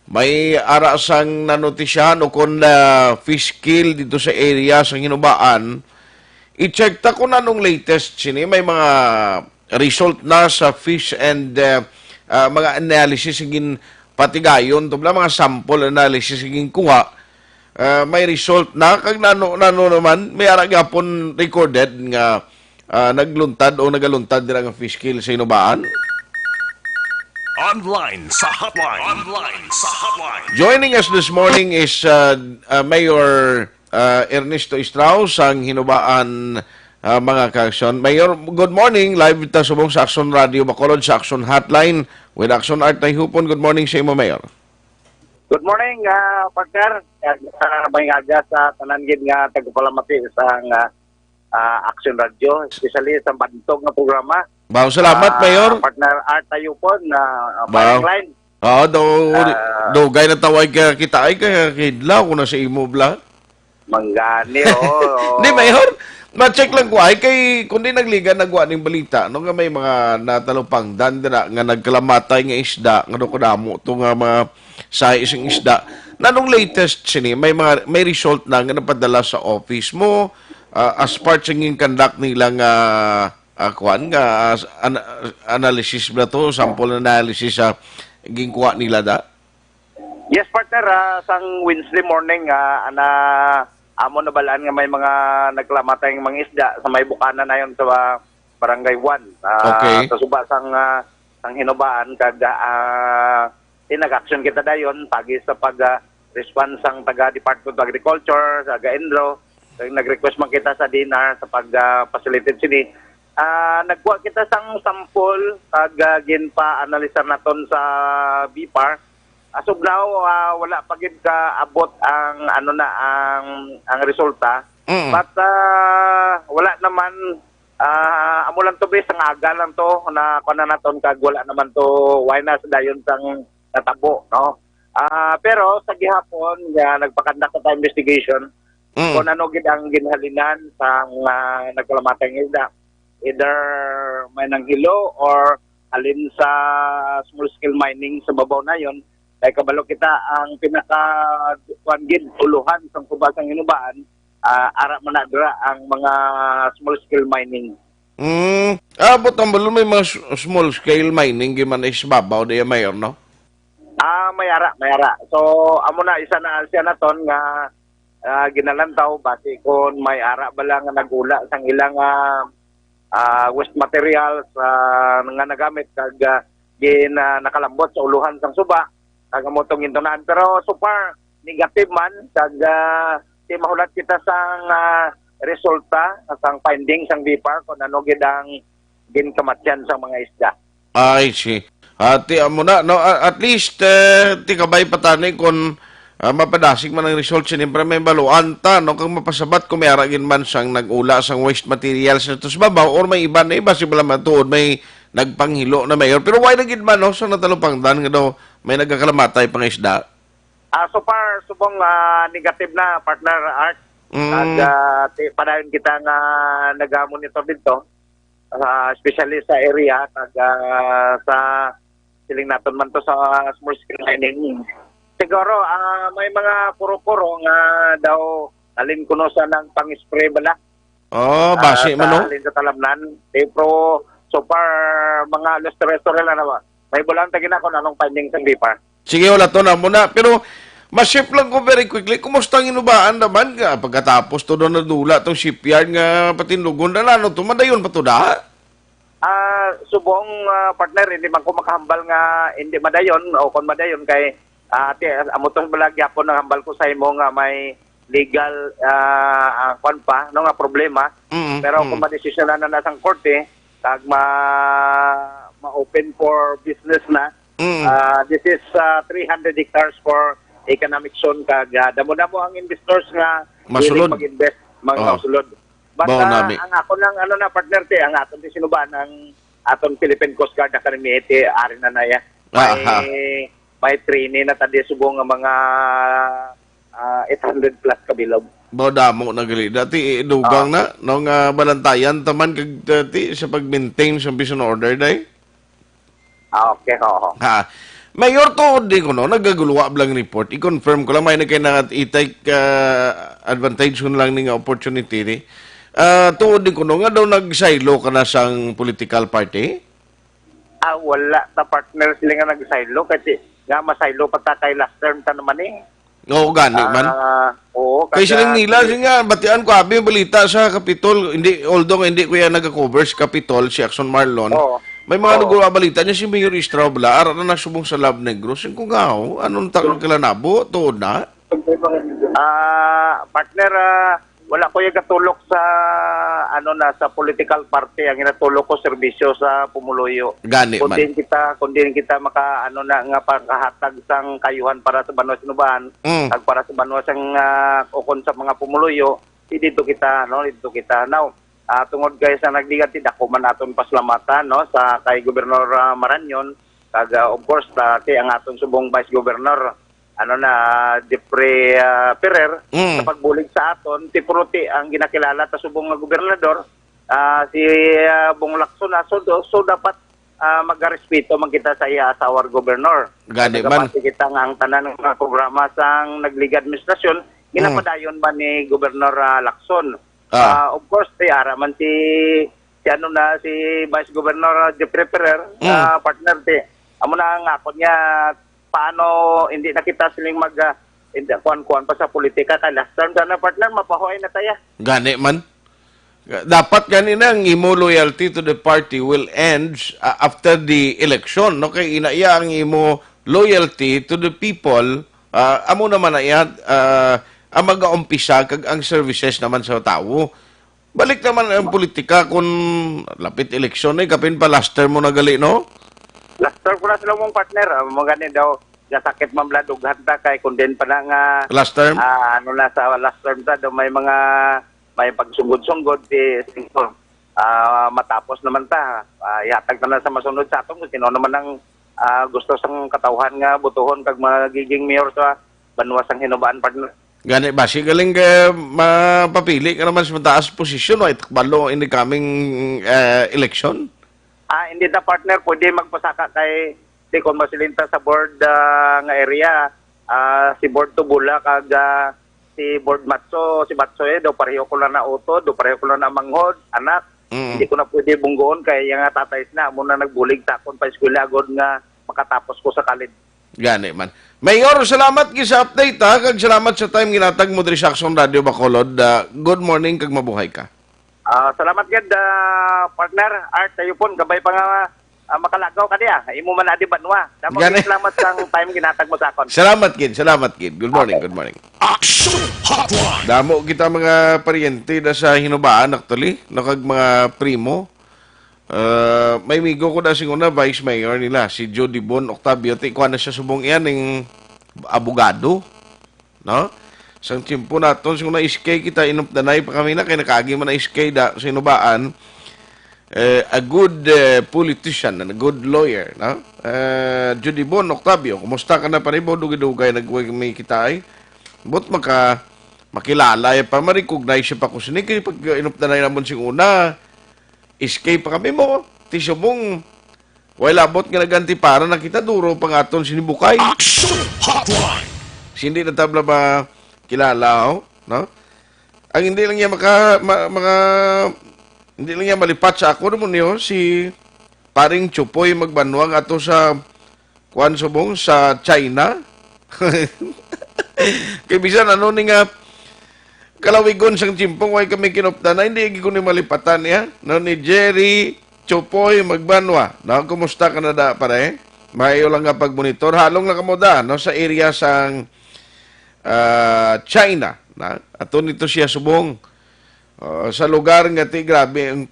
may ara sang nanotisyahan o kon, ah, fish kill dito sa area sa Hinubaan. I-check ta kung anong latest sini. May mga result na sa fish and, ah, ah, mga analysis nga ginpatigayon, tubla mga sample analysis nga ginkuha. Ah, may result na kag nano, nano naman, may ara gyapon recorded nga, ah, nagluntad o nagaluntad dira nga fish kill sa Hinubaan. Online sa hotline. Online sa hotline. Joining us this morning is, uh, uh, Mayor, uh, Ernesto Estrao sang Hinubaan, uh, mga kaaksyon. Mayor, good morning. Live ta subong sa Aksyon Radio Bacolod sa Aksyon Hotline with Aksyon Art Tayhupon. Good morning sa imo, Mayor. Good morning, ah, partner. Kag, ah, may aga sa tanan gid nga tagapalamati sang, ah, ah, Aksyon Radio, especially sa bantog nga programa. Wow, salamat, ah, Mayor. Partner Art Tayupon, ah, Wow. Firing Line. Oo, do, Ah. dugay na tawag ka kita ay kay kidlaw ko na sa imo bla. Manggani, oo, oo. Di, Mayor, ma-check lang ko ay kay kundi nagliga nagwa ning balita no nga may mga natalupangdan dira nga nagkalamatay nga isda nga do kadamo to nga mga size sing isda. Nanong latest sini may mga may result na nga napadala sa office mo, ah, as part sa ginconduct nila nga, ah, kuan nga, ah, an-, analysis ba to, sample analysis sa ginkuha nila da? Yes, partner, ah, sang Wednesday morning, ah, ana, amo nabalaan nga may mga naglamatay nga mga isda sa may bukana nayon sa, ah, Barangay one, ah, Okay. sa suba sang, ah, sang Hinubaan kag, ah, tinag-action kita dayon pagi sa pag, ah, response sang taga Department of Agriculture, sa GAENRO, kag nag-request man kita sa D N R sa pag, ah, facilitate sini. Ah, nagkuha kita sang sample kag, ah, ginpa-analisar naton sa BFAR. As of now, ah, wala pa gid kaabot ang, ano na, ang, ang resulta. Mm. But, ah, wala naman, ah, amo lang to, bes, ang aga lang to na kuan na naton kag wala naman to, why na sa dayon sang natabo, no? Ah, pero sa gihapon nga nagpakandak ta investigation Mm. kung ano gid ang ginhalinan sang, ah, nagkalamatay nga isda. Either may nanghilo or halin sa small scale mining sa babaw nayon, kay kabalo kita ang pinaka, kuan gid, uluhan sang suba sang Hinubaan, ah, ara man na dira ang mga small scale mining. Mm. Ah, but ang balon may mga s-, small scale mining gid man is babaw diya, Mayor, no? Ah, may ara, may ara. So, amo na isa na siya naton nga, ah, ginalantaw basi kon may ara ba lang nga nag-ula sang ilang, ah, ah, waste materials, ah, nga nagamit kag, ah, gin, ah, nakalambot sa uluhan sang suba, kag amo tong gintunaan. Pero so far, negative man, kag, ah, di mahulat kita sang, ah, resulta sang finding sang BFAR kung ano gid ang ginkamatyan sang mga isda. I see. Ati amo na, no? A- At least, eh, ti kabay pa tani kung, ah, mapadasig man ang result, siyempre may baluan ta, no? Kag mapasabat kung may ara gid man sang nag-ula sang waste materials na to sa babaw or may iba na iba, si bala matuod may nagpanghilo na, Mayor. Pero why na gid man, no? Sa natalupangdan nga daw may nagakalamatay pa nga isda? Ah, so far, subong, ah, negative na, partner Art. Mm. Nag, ah, ti-, padayon kita nga naga-monitor dito, ah, especially sa area, kag, ah, sa siling naton man to sa small scale mining. Siguro, ah, may mga kuro-kuro nga daw halin kuno sa nang pang-spray bala. Oh, ah, basi man, sa no? Halin sa talamnan. Eh, pero so far, mga alas tres oras lang na ba? May bulan ta gina kung anong findings ang BFAR. Sige, wala to na muna. Pero, ma-shift lang ko very quickly. Kumusta ang inubaan naman nga? Pagkatapos to doon nadula tong shipyard nga patindugon na ano to, madayon pa to da? Ah, subong, ah, partner, hindi man ko makahambal nga hindi madayon o kung madayon kay, ah, ati, amo to bala gyapon ang hambal ko sa imo nga may legal, ah, ah, kwan pa, no, nga problema. Mm, pero kung mm. Madesisyonan na na sang korte, kag ma-, ma-open for business na, mm. Ah, this is, ah, three hundred hectares for economic zone, kag, ah, damo-damo ang investors nga Masulod. Willing mag-invest, mga Oh. Masulod. But, Mao ah, nami. Ang ako lang, ano na, partner, te, ang aton di sinubahan, ang aton Philippine Coast Guard na kanimi, te, ari na na ya. Aha. May, may training na tadi subong nga mga, ah, eight hundred plus kabilog. Mao damo na gali. Dati, eh, dugang Ah. na, no, nga balantayan taman kag dati sa pag-maintain sa peace and order, day? Ah, okay, oo. Ha. Mayor, tuod din ko, no? Nagaguluwa blang report. I-confirm ko lang, may nagkay na itay, ah, advantage ko na lang ning opportunity, ni. Ah, tuod din ko, no, nga daw nagsaylo ka na sang political party? Ah, wala ta partner sila nga nagsaylo kasi nga masaylo pa ta kay last term ta naman eh. Oo, gani man. Ah, oo, Kay siling nila, siling nga, batian ko, abi, balita sa Kapitol, hindi, although nga hindi ko yan nag-cover sa Kapitol, si Action Marlon, Oo. May mga Oo. Nagbabalita niya si Mayor Estrao bala, ara na nagsubong sa Love Negros. Yung kung nga, oh, anong takot kala nabo? Tuod na? Ah, partner, ah, wala ko yung gatulok sa, ano na, sa political party. Ang ginatulok ko, serbisyo sa pumuluyo. Gani Kung man. Din kita, kung din kita maka, ano na, nga pagkahatag sang kayuhan para sa banwa sinubahan, Mm. Kag para sa banwa sang, ah, ukon sa mga pumuluyo, di dito kita, no, dito kita. Now, ah, tungod kay sa nagligad, ti dako man naton pasalamatan, no, sa kay Gobernador, ah, Marañon, kag, ah, of course, ah, ti ang aton subong Vice Governor, ano na, ah, Jeffrey, ah, Ferrer, Mm. sa pagbulig sa aton, ti puro ti ang ginakilala ta subong nga gobernador, ah, si, ah, Bong Lacson, ah, so, so dapat, ah, magarespeto man kita sa iya as our governor. Gani man. Nagapati kita nga ang tanan nga programa sang nagligad administrasyon, Mm. ginapadayon man ni Gobernador, ah, Lacson. Ah. Ah, of course, ti ara man si, si ano na, si Vice Governor, ah, Jeffrey Ferrer, Mm. ah, partner, ti. Amo na ang akon nga, paano hindi na kita siling mag, ah, hindi, kuan-kuan pa sa politika, kay last term sana, partner, mapahuay na taya. Gani man. Dapat gani na ang imo loyalty to the party will end, ah, after the election, no? Kay ina iya ang imo loyalty to the people, ah, amo naman na iya, ah, ang mag-aumpisa kag ang services naman sa tawo. Balik naman ang politika kung lapit eleksyon, eh, kapin pa last term mo na gali, no? Last term ko na sila mong partner. Ah, mga gani daw, nasakit man bala, dughan ta kay kung din pa na nga, Last term? Ah, ano na sa last term ta, daw may mga, may pagsugod-sugod, si, ah, matapos naman ta. Ah, ihatag na lang sa masunod sa aton kung sino naman ang, ah, gusto sang katawhan nga butuhon kag magiging mayor sa banwa sang Hinubaan, partner. Gani ba? Si galing, eh, mapapili ka naman sa mataas posisyon, no? Itakbalo in the coming, eh, election? Ah, hindi na, partner, pwede magpasaka kay di ko masilinta sa board, ah, nga area. Ah, si Board Tubula kag, ah, si Board Matso, si Matso, eh, daw pareho ko lang na utod, daw pareho ko lang na manghod, anak. Mm. Hindi ko na pwede bunggoon kay yung nga tatay na, amo na nagbulig sa akon pa eskwela agod nga makatapos ko sa college. Gani man. Mayor, salamat gid sa update, ha, kag salamat sa time ginatag mo diri sa Aksyon Radio Bacolod. Ah, good morning kag mabuhay ka. Ah, salamat gid, ah, partner Art, tayo pon, gabay pa nga, Ah, makalagaw ka diya. Imo man na di banwa. Damo Gani. Gid salamat sang time ginatag mo sa akon. Salamat gid, salamat gid. Good morning, Okay. Good morning. Action Hotline. Damo kita mga paryente na sa Hinubaan, actually, no, kag mga primo. Ah, may migo ko na sing una, vice mayor nila, si Jody Bon Octavio. Ti, kuha na siya subong iyan, ning abogado, no? Sang tiyempo naton, sing una, S K kita, inumdanay pa kami na, kay nakaagi man ang S K da, sa Hinubaan. Eh, a good, eh, politician and a good lawyer, no? Eh, Jody Bon Octavio, kumusta ka na, pare? Bo, dugay-dugay nagway kami kita, ay. But maka, makilala, eh, pa, ma-recognize siya pa ko sini, kay pag, eh, inumdanay namon sing una, S K pa kami mo, ti subong, way labot nga nagantipara na kita, duro pa nga aton sinibukay. Action Hotline. Hindi na tabla ba kilala, oh, no? Ang hindi lang niya maka, ma-, maka, hindi lang niya malipat sa ako, mo niyo, si paring Chupoy Magbanwa nga ato sa, kuwan, subong, sa China. Kay bisan ano ni nga kalawigon sang timpong way kami kinuptan, na hindi gid ko ni malipatan niya, no, ni Jerry Chupoy Magbanwa. No, kumusta ka na da, pare? Maayo lang nga pagmonitor. Halong lang kamo da, no, sa area sang, ah, China, na. Ato nito siya subong. Ah, sa lugar nga ti, grabe ang,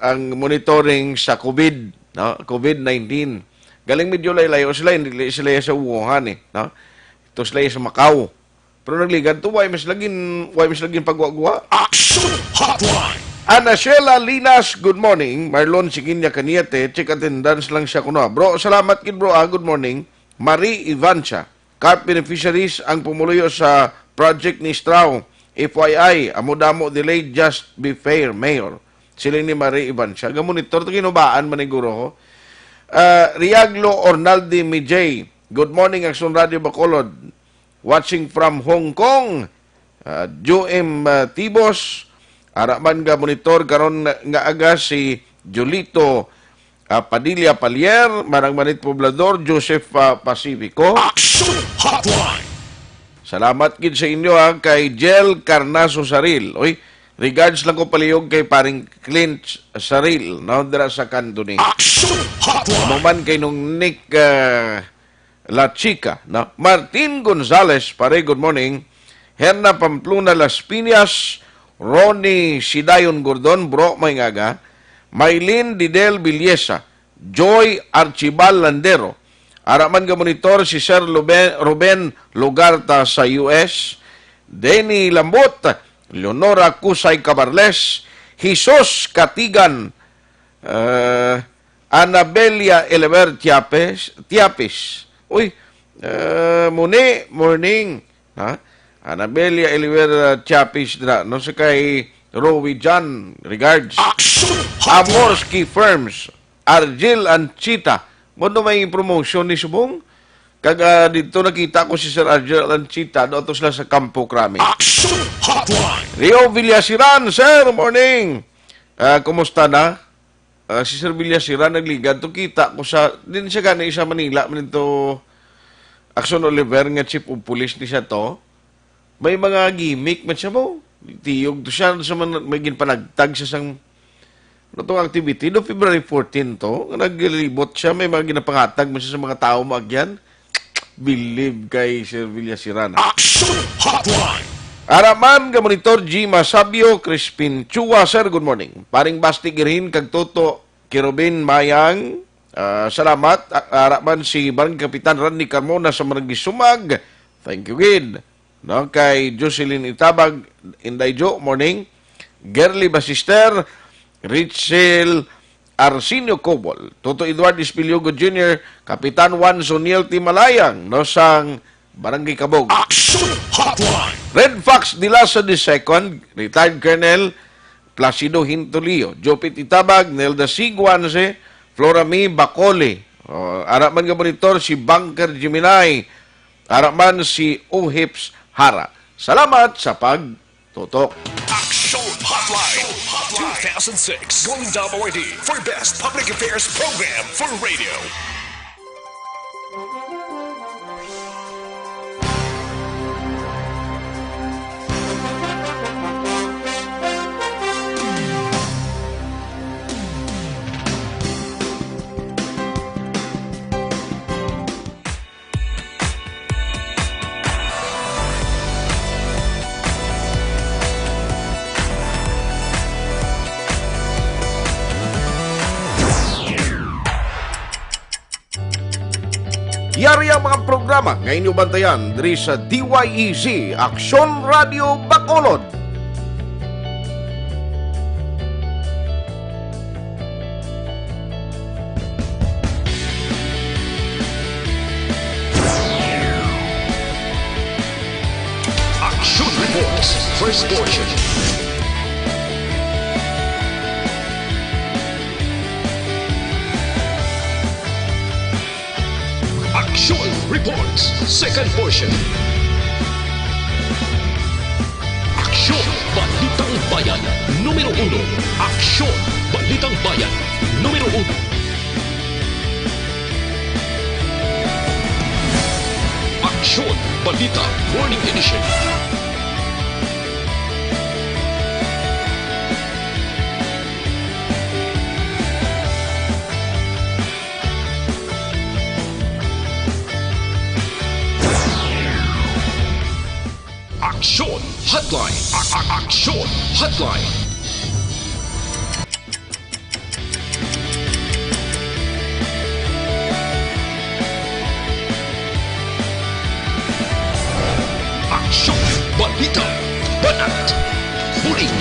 ang monitoring sa COVID, no? COVID nineteen. Galing medyo layo-layo sila, hindi sila sa Wuhan eh, no? Ito sila sa Macau. Pero nagligad to, why mas lagin, why mas lagin pagwa-gwa? Action Hotline! Ana Sheila Linas, good morning. Marlon Siginya Cañete, check attendance lang siya kuno. Bro, salamat gid, bro, ah, good morning. Marie Ivancha, CARP beneficiaries ang pumuluyo sa project ni Strauss. F Y I, amo damo delayed, just be fair, Mayor. Siling ni Marie Ivancha. Gamonitor to, kinubaan man ni guro ho. Ah, Riaglo Ornaldi Mijay, good morning, Action Radio Bacolod. Watching from Hong Kong, ah, Joem, ah, Tibos, ara man nga monitor karon nga, nga aga si Julito, ah, Padilla Palier, Manang Manit Poblador, Joseph, ah, Pacifico. Action Hotline. Salamat gid sa inyo, ha, kay Jel Carnaso Saril. Oy, regards lang ko palihog kay paring Clint Saril, no, dira sa Candoni. Action Hotline. Amo man kay nung Nick, ah, La Chica, no? Martin Gonzalez, pare, good morning. Herna Pamplona Las Piñas, Ronnie Sidayon Gordon, bro, may ngaga. Maylin Didel Villesa, Joy Archibal Landero. Ara man nga monitor si Sir Luben-, Ruben Lugarta sa U S. Denny Lambot, Leonora Kusay Cabarles, Jesus Katigan, eh, Anabelia Eliver Tiapes, Tiapis. Uy, eh, muni, morning. Ha? Anabelia Eliver, uh, Tiapis dira, no? Sa kay Rowie John, regards. Action Hotline. Amorski Firms, Argil Anchita. Mo do may promotion ni subong? Kag, ah, dito nakita ko si Sir Argil Anchita, doon to sila sa Campo Crame. Action Hotline. Rio Villasiran, sir, morning. Ah, kumusta na? Ah, si Sir Villasiran nagligad to, kita ko sa, din siya gani sa Manila, man to Action Oliver nga chief of police ni siya to. May mga gimmick man siya mo. Tiyog to siya sa man, may ginpanagtag sa sang, ano tong activity, no, February fourteen to, nga naglibot siya, may mga ginapangatag man siya sa mga tao maagyan. Believe kay Sir Villasiran. Action Hotline. Araman nga monitor, G Masabio, Crispin Chua, sir, good morning. Paring Basti Girhin, kag Toto Kirubin Mayang, ah, salamat. A-, araman si Barangay Kapitan Randy Carmona sa Barangay Sumag. Thank you, gid. No, kay Jocelyn Itabag, Inday Jo, morning. Gerly Basister, Richel Arsenio Cobol, Toto Eduardo Espiliogo Junior, Kapitan Juan Soniel Timalayang, no, sang Barangay Kabog. Action Hotline. Red Fox Dilasa the second, retired Colonel Placido Hintulio, Jopit Itabag, Nelda Siguanse, Flora May Bacole. O, ara man nga monitor si Bunker Gemini, ara man si Uhips Hara. Salamat sa pagtutok. Action Hotline two thousand six Golden Dome Awardee for Best Public Affairs Program for Radio. Yari ang mga programa nga inyo bantayan diri sa D Y E Z, Aksyon Radio Bacolod. Action Reports, first portion. Action Reports, second portion. Aksyon, Balitang Bayan, numero uno. Aksyon, Balitang Bayan, numero uno. Aksyon, Balita, Morning Edition. Aksyon Hotline. A- a- Aksyon Hotline. Aksyon, balita, banat, bulig.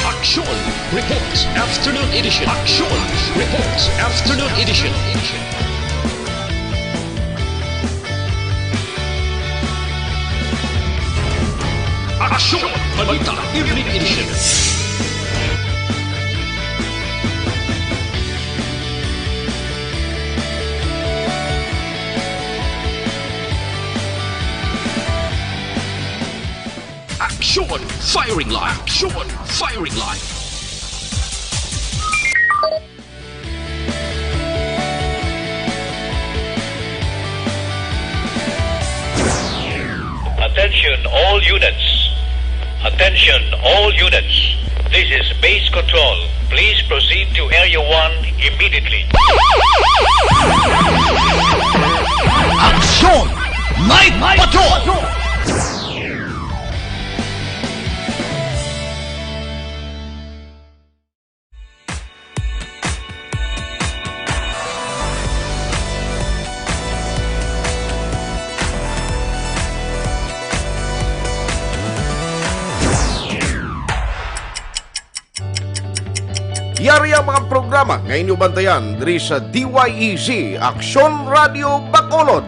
Action Reports Afternoon Edition. Action Reports Afternoon Edition. Action Balita Evening Edition. Action Firing Line. Action Firing Line. Attention all units. Attention all units. This is base control. Please proceed to Area one immediately. Action Night Patrol! Yari ang mga programa nga inyo bantayan diri sa D Y E Z Aksyon Radio Bacolod.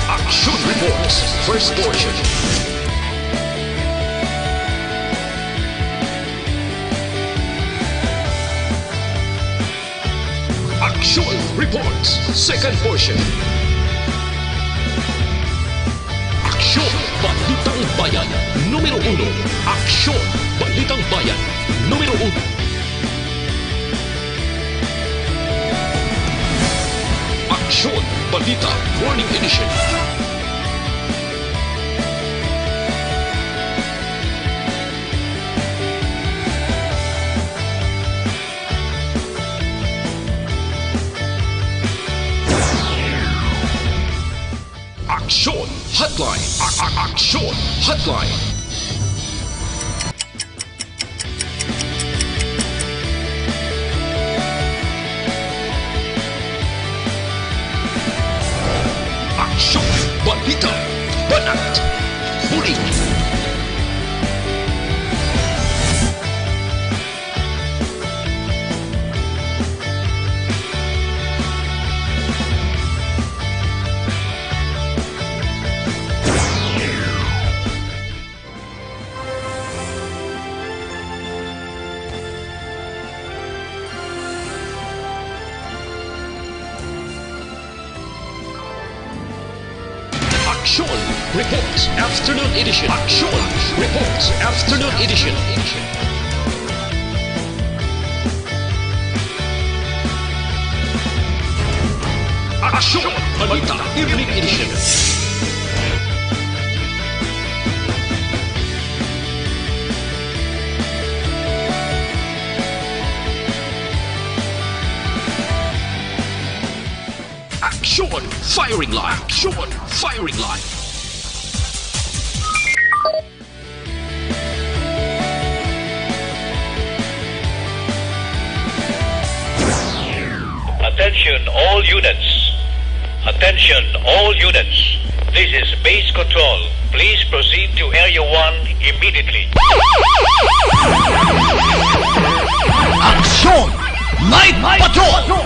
Action Reports, first portion. Action Reports, second portion. Aksyon, Balitang Bayan, numero uno. Aksyon, Balitang Bayan, numero uno. Aksyon, Balita, Morning Edition. Aksyon Hotline. A- a- Aksyon Hotline. Aksyon, balita, banat, bulig. Aksyon Reports Afternoon Edition. Aksyon Reports Afternoon Edition. Aksyon Balita Evening Edition. Aksyon Firing Line. Aksyon Firing Line. Attention all units. Attention all units. This is base control. Please proceed to Area one immediately. Aksyon! Night Patrol!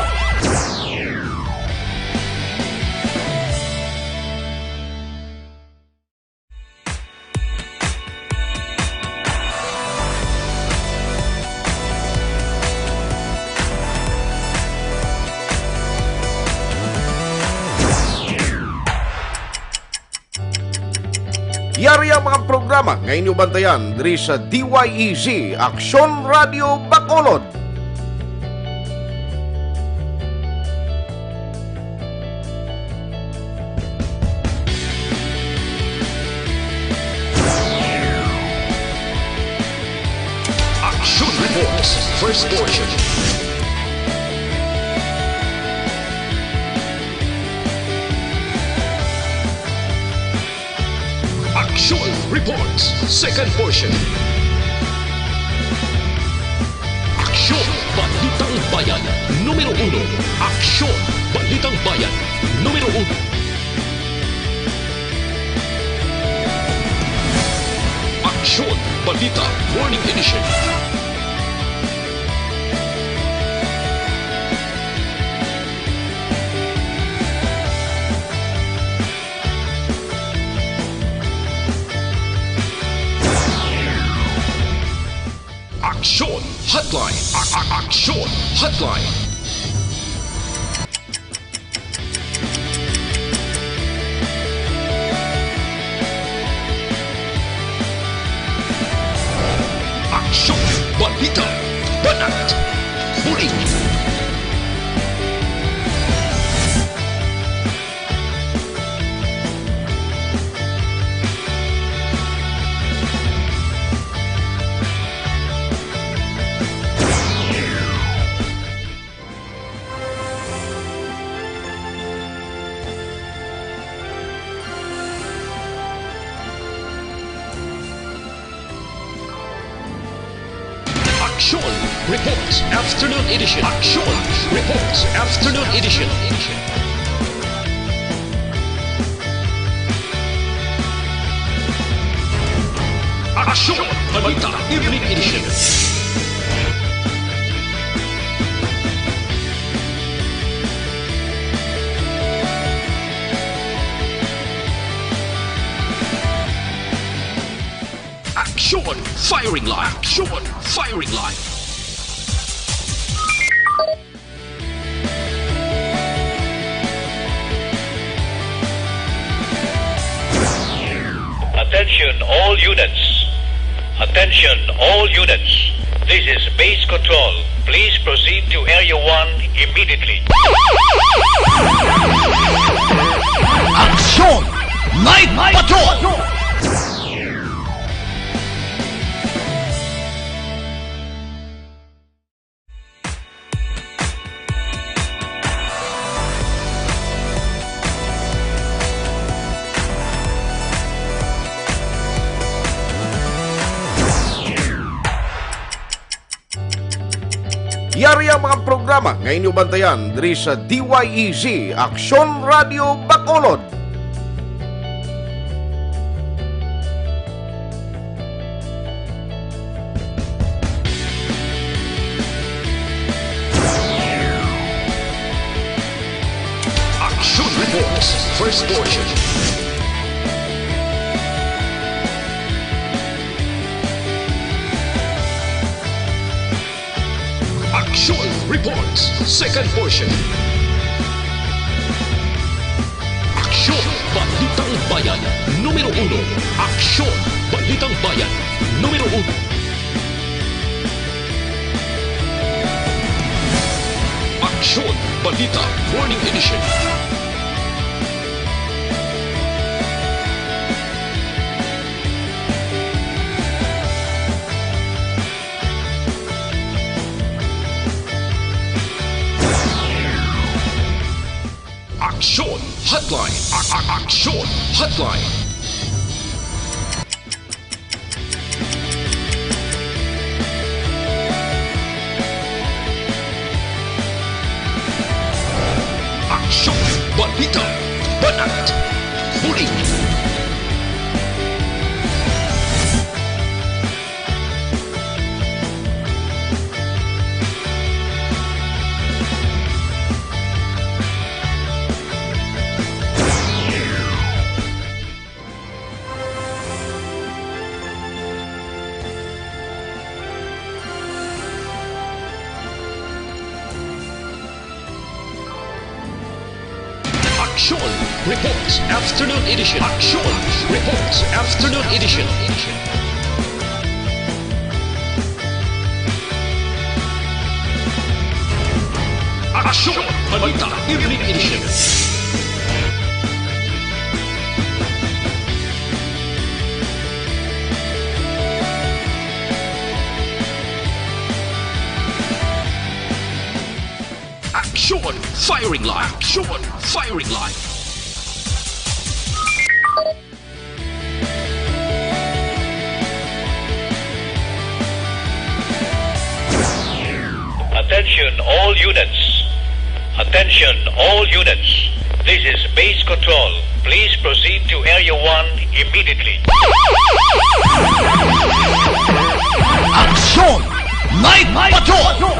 Yari ang mga programa nga inyo bantayan diri sa D Y E Z, Aksyon Radio Bacolod. Action Reports, first portion. Action Reports, second portion. Aksyon, Balitang Bayan, numero uno. Aksyon, Balitang Bayan, numero uno. Aksyon, Balita, Morning Edition. Aksyon Hotline. A- a- Aksyon Hotline. Aksyon, balita, banat, bulig. Aksyon Reports Afternoon Edition. Aksyon Reports Afternoon Edition. Aksyon Balita Evening Edition. Aksyon Firing Line. Aksyon Firing Line. Attention all units. Attention all units. This is base control. Please proceed to Area one immediately. Aksyon! Night Patrol! Yari ang mga programa nga inyo bantayan diri sa D Y E Z, Aksyon Radio Bacolod. Action Reports, first portion. Action Reports, second portion. Aksyon, Balitang Bayan. Bayan, numero uno. Aksyon, Balitang Bayan, numero uno. Aksyon, Balita, Morning Edition. Aksyon Hotline. A- a- Aksyon Hotline. Aksyon, balita, banat, huli. Aksyon Reports Afternoon Edition. Aksyon Reports Afternoon Edition. Aksyon Balita Evening Edition. Aksyon Firing Line. Aksyon Firing Line. Attention all units. Attention all units. This is base control. Please proceed to Area one immediately. Aksyon! Night Patrol!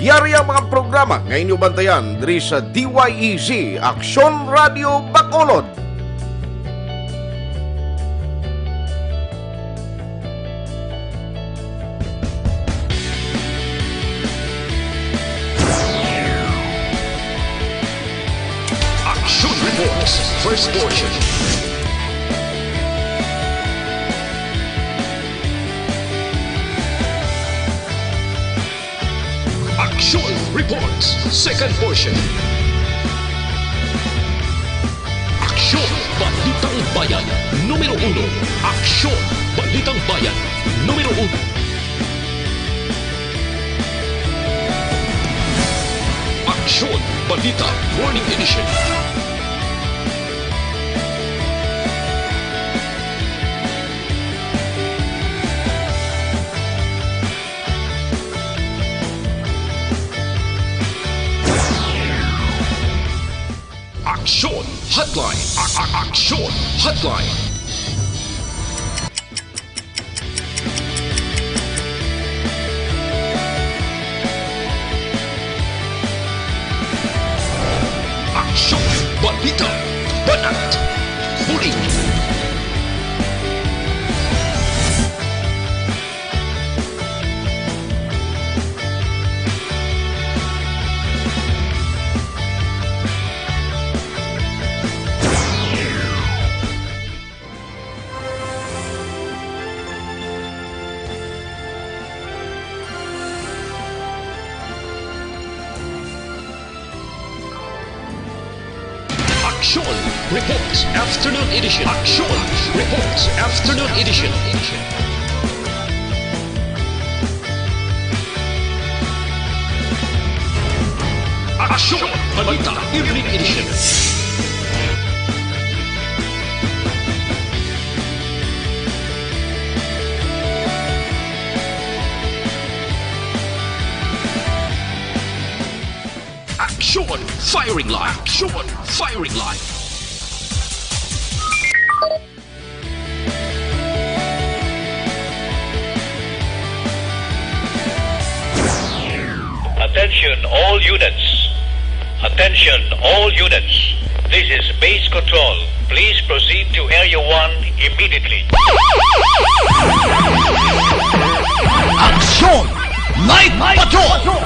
Yari ang mga programa nga inyo bantayan diri sa D Y E Z, Aksyon Radio Bacolod. Action Reports, first portion. Action Reports, second portion. Aksyon, Balitang Bayan, numero uno. Aksyon, Balitang Bayan, numero uno. Aksyon, Balita, Morning Edition. Aksyon Hotline. A- a- Aksyon Hotline. Aksyon, balita, banat, huli. Aksyon Reports Afternoon Edition. Aksyon Reports Afternoon Edition. Aksyon Balita Evening Edition. Aksyon Firing Line. Aksyon Firing Line. Attention. Attention all units. Attention all units. This is base control. Please proceed to area one immediately. Aksyon! Night Patrol!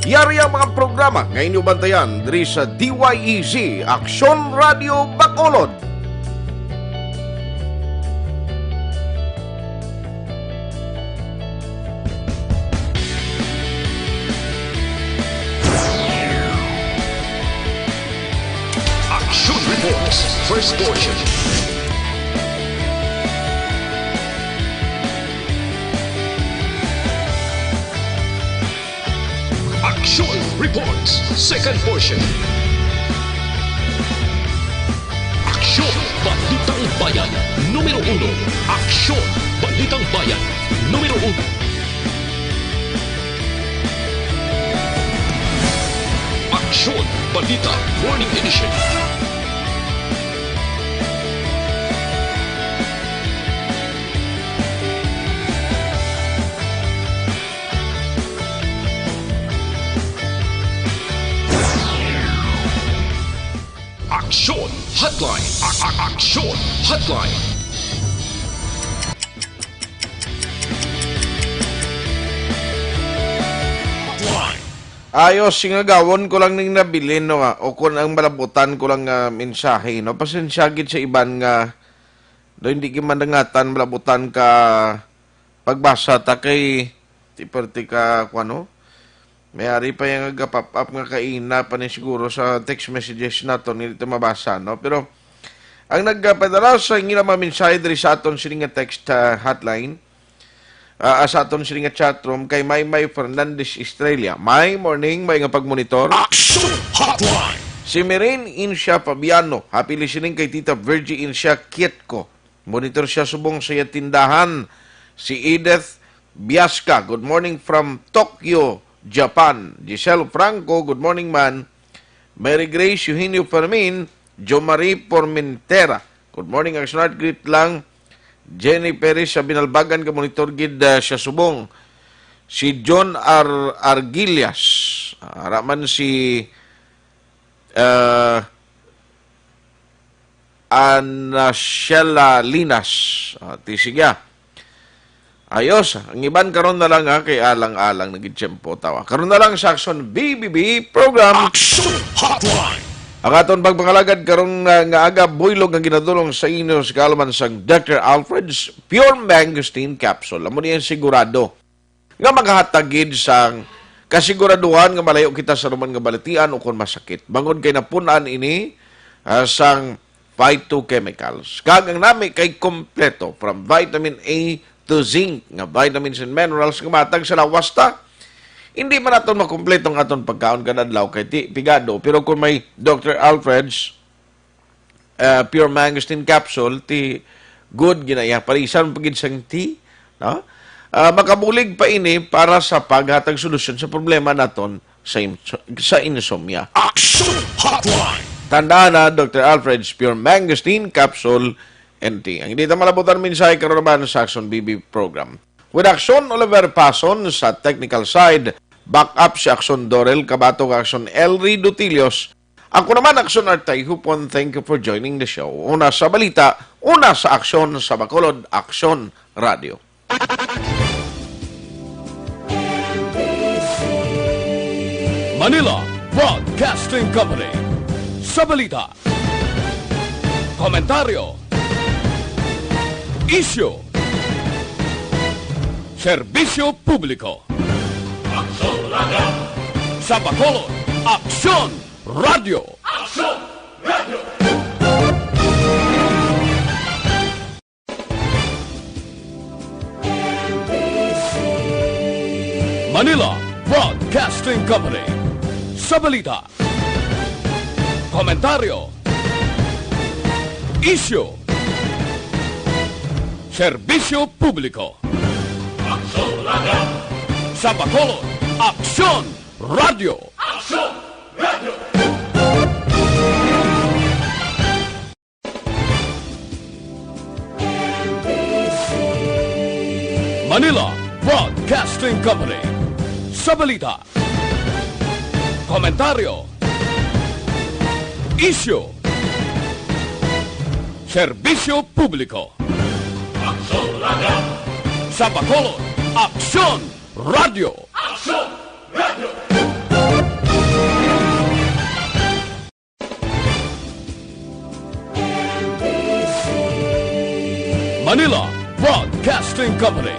Yari ang mga programa nga inyo bantayan diri sa D Y E Z, Aksyon Radio Bacolod. Action Reports, first portion. Action Reports, second portion. Aksyon, Balitang Bayan, numero uno. Aksyon, Balitang Bayan, numero uno. Aksyon, Balita, Morning Edition. Aksyon Hotline. A- a- Aksyon Hotline. Hotline. Ayos, singagawon ko lang ning nabilin, no, ah, o kung ang malabutan ko lang nga mensahe, no? Pasensya gid sa iban nga, no, hindi gid manangatan, malabutan ka pagbasa ta kay ti perti ka, kuwan, no? May ari pa yang ga-pop up nga kaina pa ni siguro sa text messages naton, hindi ta mabasa, no? Pero ang nagpadala sa ila mga mensahe diri sa aton sini nga text, ah, hotline, ah, sa aton sini nga chat room kay Maymay Fernandez Estrella. May morning, may nga pagmonitor. Action Hotline! Si Mirin Incia Fabiano, happy listening kay Tita Virgie Incia Kietco. Monitor siya subong sa iya tindahan. Si Edith Biasca, good morning from Tokyo, Japan. Giselle Franco, good morning, man. Mary Grace, Eugenio Fermin, Jo Marie Formentera, good morning, Aksyon Art, greet lang. Jenny Perez sa Binalbagan, ka monitor gid, ah, siya subong. Si John Ar-, Argillas, ah, ara man si, ah, Anashela Linas. Ah, ti sigya. Ayos, ang iban karon na lang, ha, kay alang-alang na gid tiyempo, tawa. Karon na lang sa Aksyon B B B program. Action Hotline. Ang aton pagpangalagad karon nga, nga aga, buylog nga ginadulong sa inyo sa kaalaman sang Doctor Alfred's Pure Mangosteen Capsule. Amo ni ang sigurado nga magahatag gid sang kasiguraduhan nga malayo kita sa anuman nga balatian o kon masakit. Bangod kay napun-an ini, ah, sang phytochemicals. Kag ang nami kay kompleto, from vitamin A to zinc, nga vitamins and minerals nga matag sa lawas ta. Hindi man naton makompleto ang aton pagkaon kada adlaw kay ti pigado, pero kung may Doctor Alfred's, ah, Pure Mangosteen Capsule, ti good ginaya. Parisan pa gid sang tea, no? Ah, makabulig pa ini para sa paghatag solusyon sa problema naton sa im-, sa insomnia. Action Hotline! Tandaan na, Doctor Alfred's Pure Mangosteen Capsule and Tea. Ang hindi ta malabutan mensahe karon naman sa Action B B program. With Action Oliver Pason sa technical side, back up si Action Dorel Kabato kag Action Elry Dutilios. Ako naman, Action Artay Hupon, thank you for joining the show. Una sa balita, una sa aksyon sa Bacolod, Aksyon Radio. Manila Broadcasting Company. Sa balita, komentaryo, isyu, serbisyo publiko. Aksyon Radio. Sa Bacolod, Aksyon Radio. Aksyon Radio. Manila Broadcasting Company. Sa balita, komentaryo, isyu, Serbisyo Publiko. Aksyon Radio. Sa Bacolod, Aksyon Radio. Aksyon Radio. Manila Broadcasting Company. Sa balita, komentaryo, isyu, serbisyo publiko. Aksyon Radio. Sa Bacolod, Aksyon Radio. Aksyon Radio. Manila Broadcasting Company.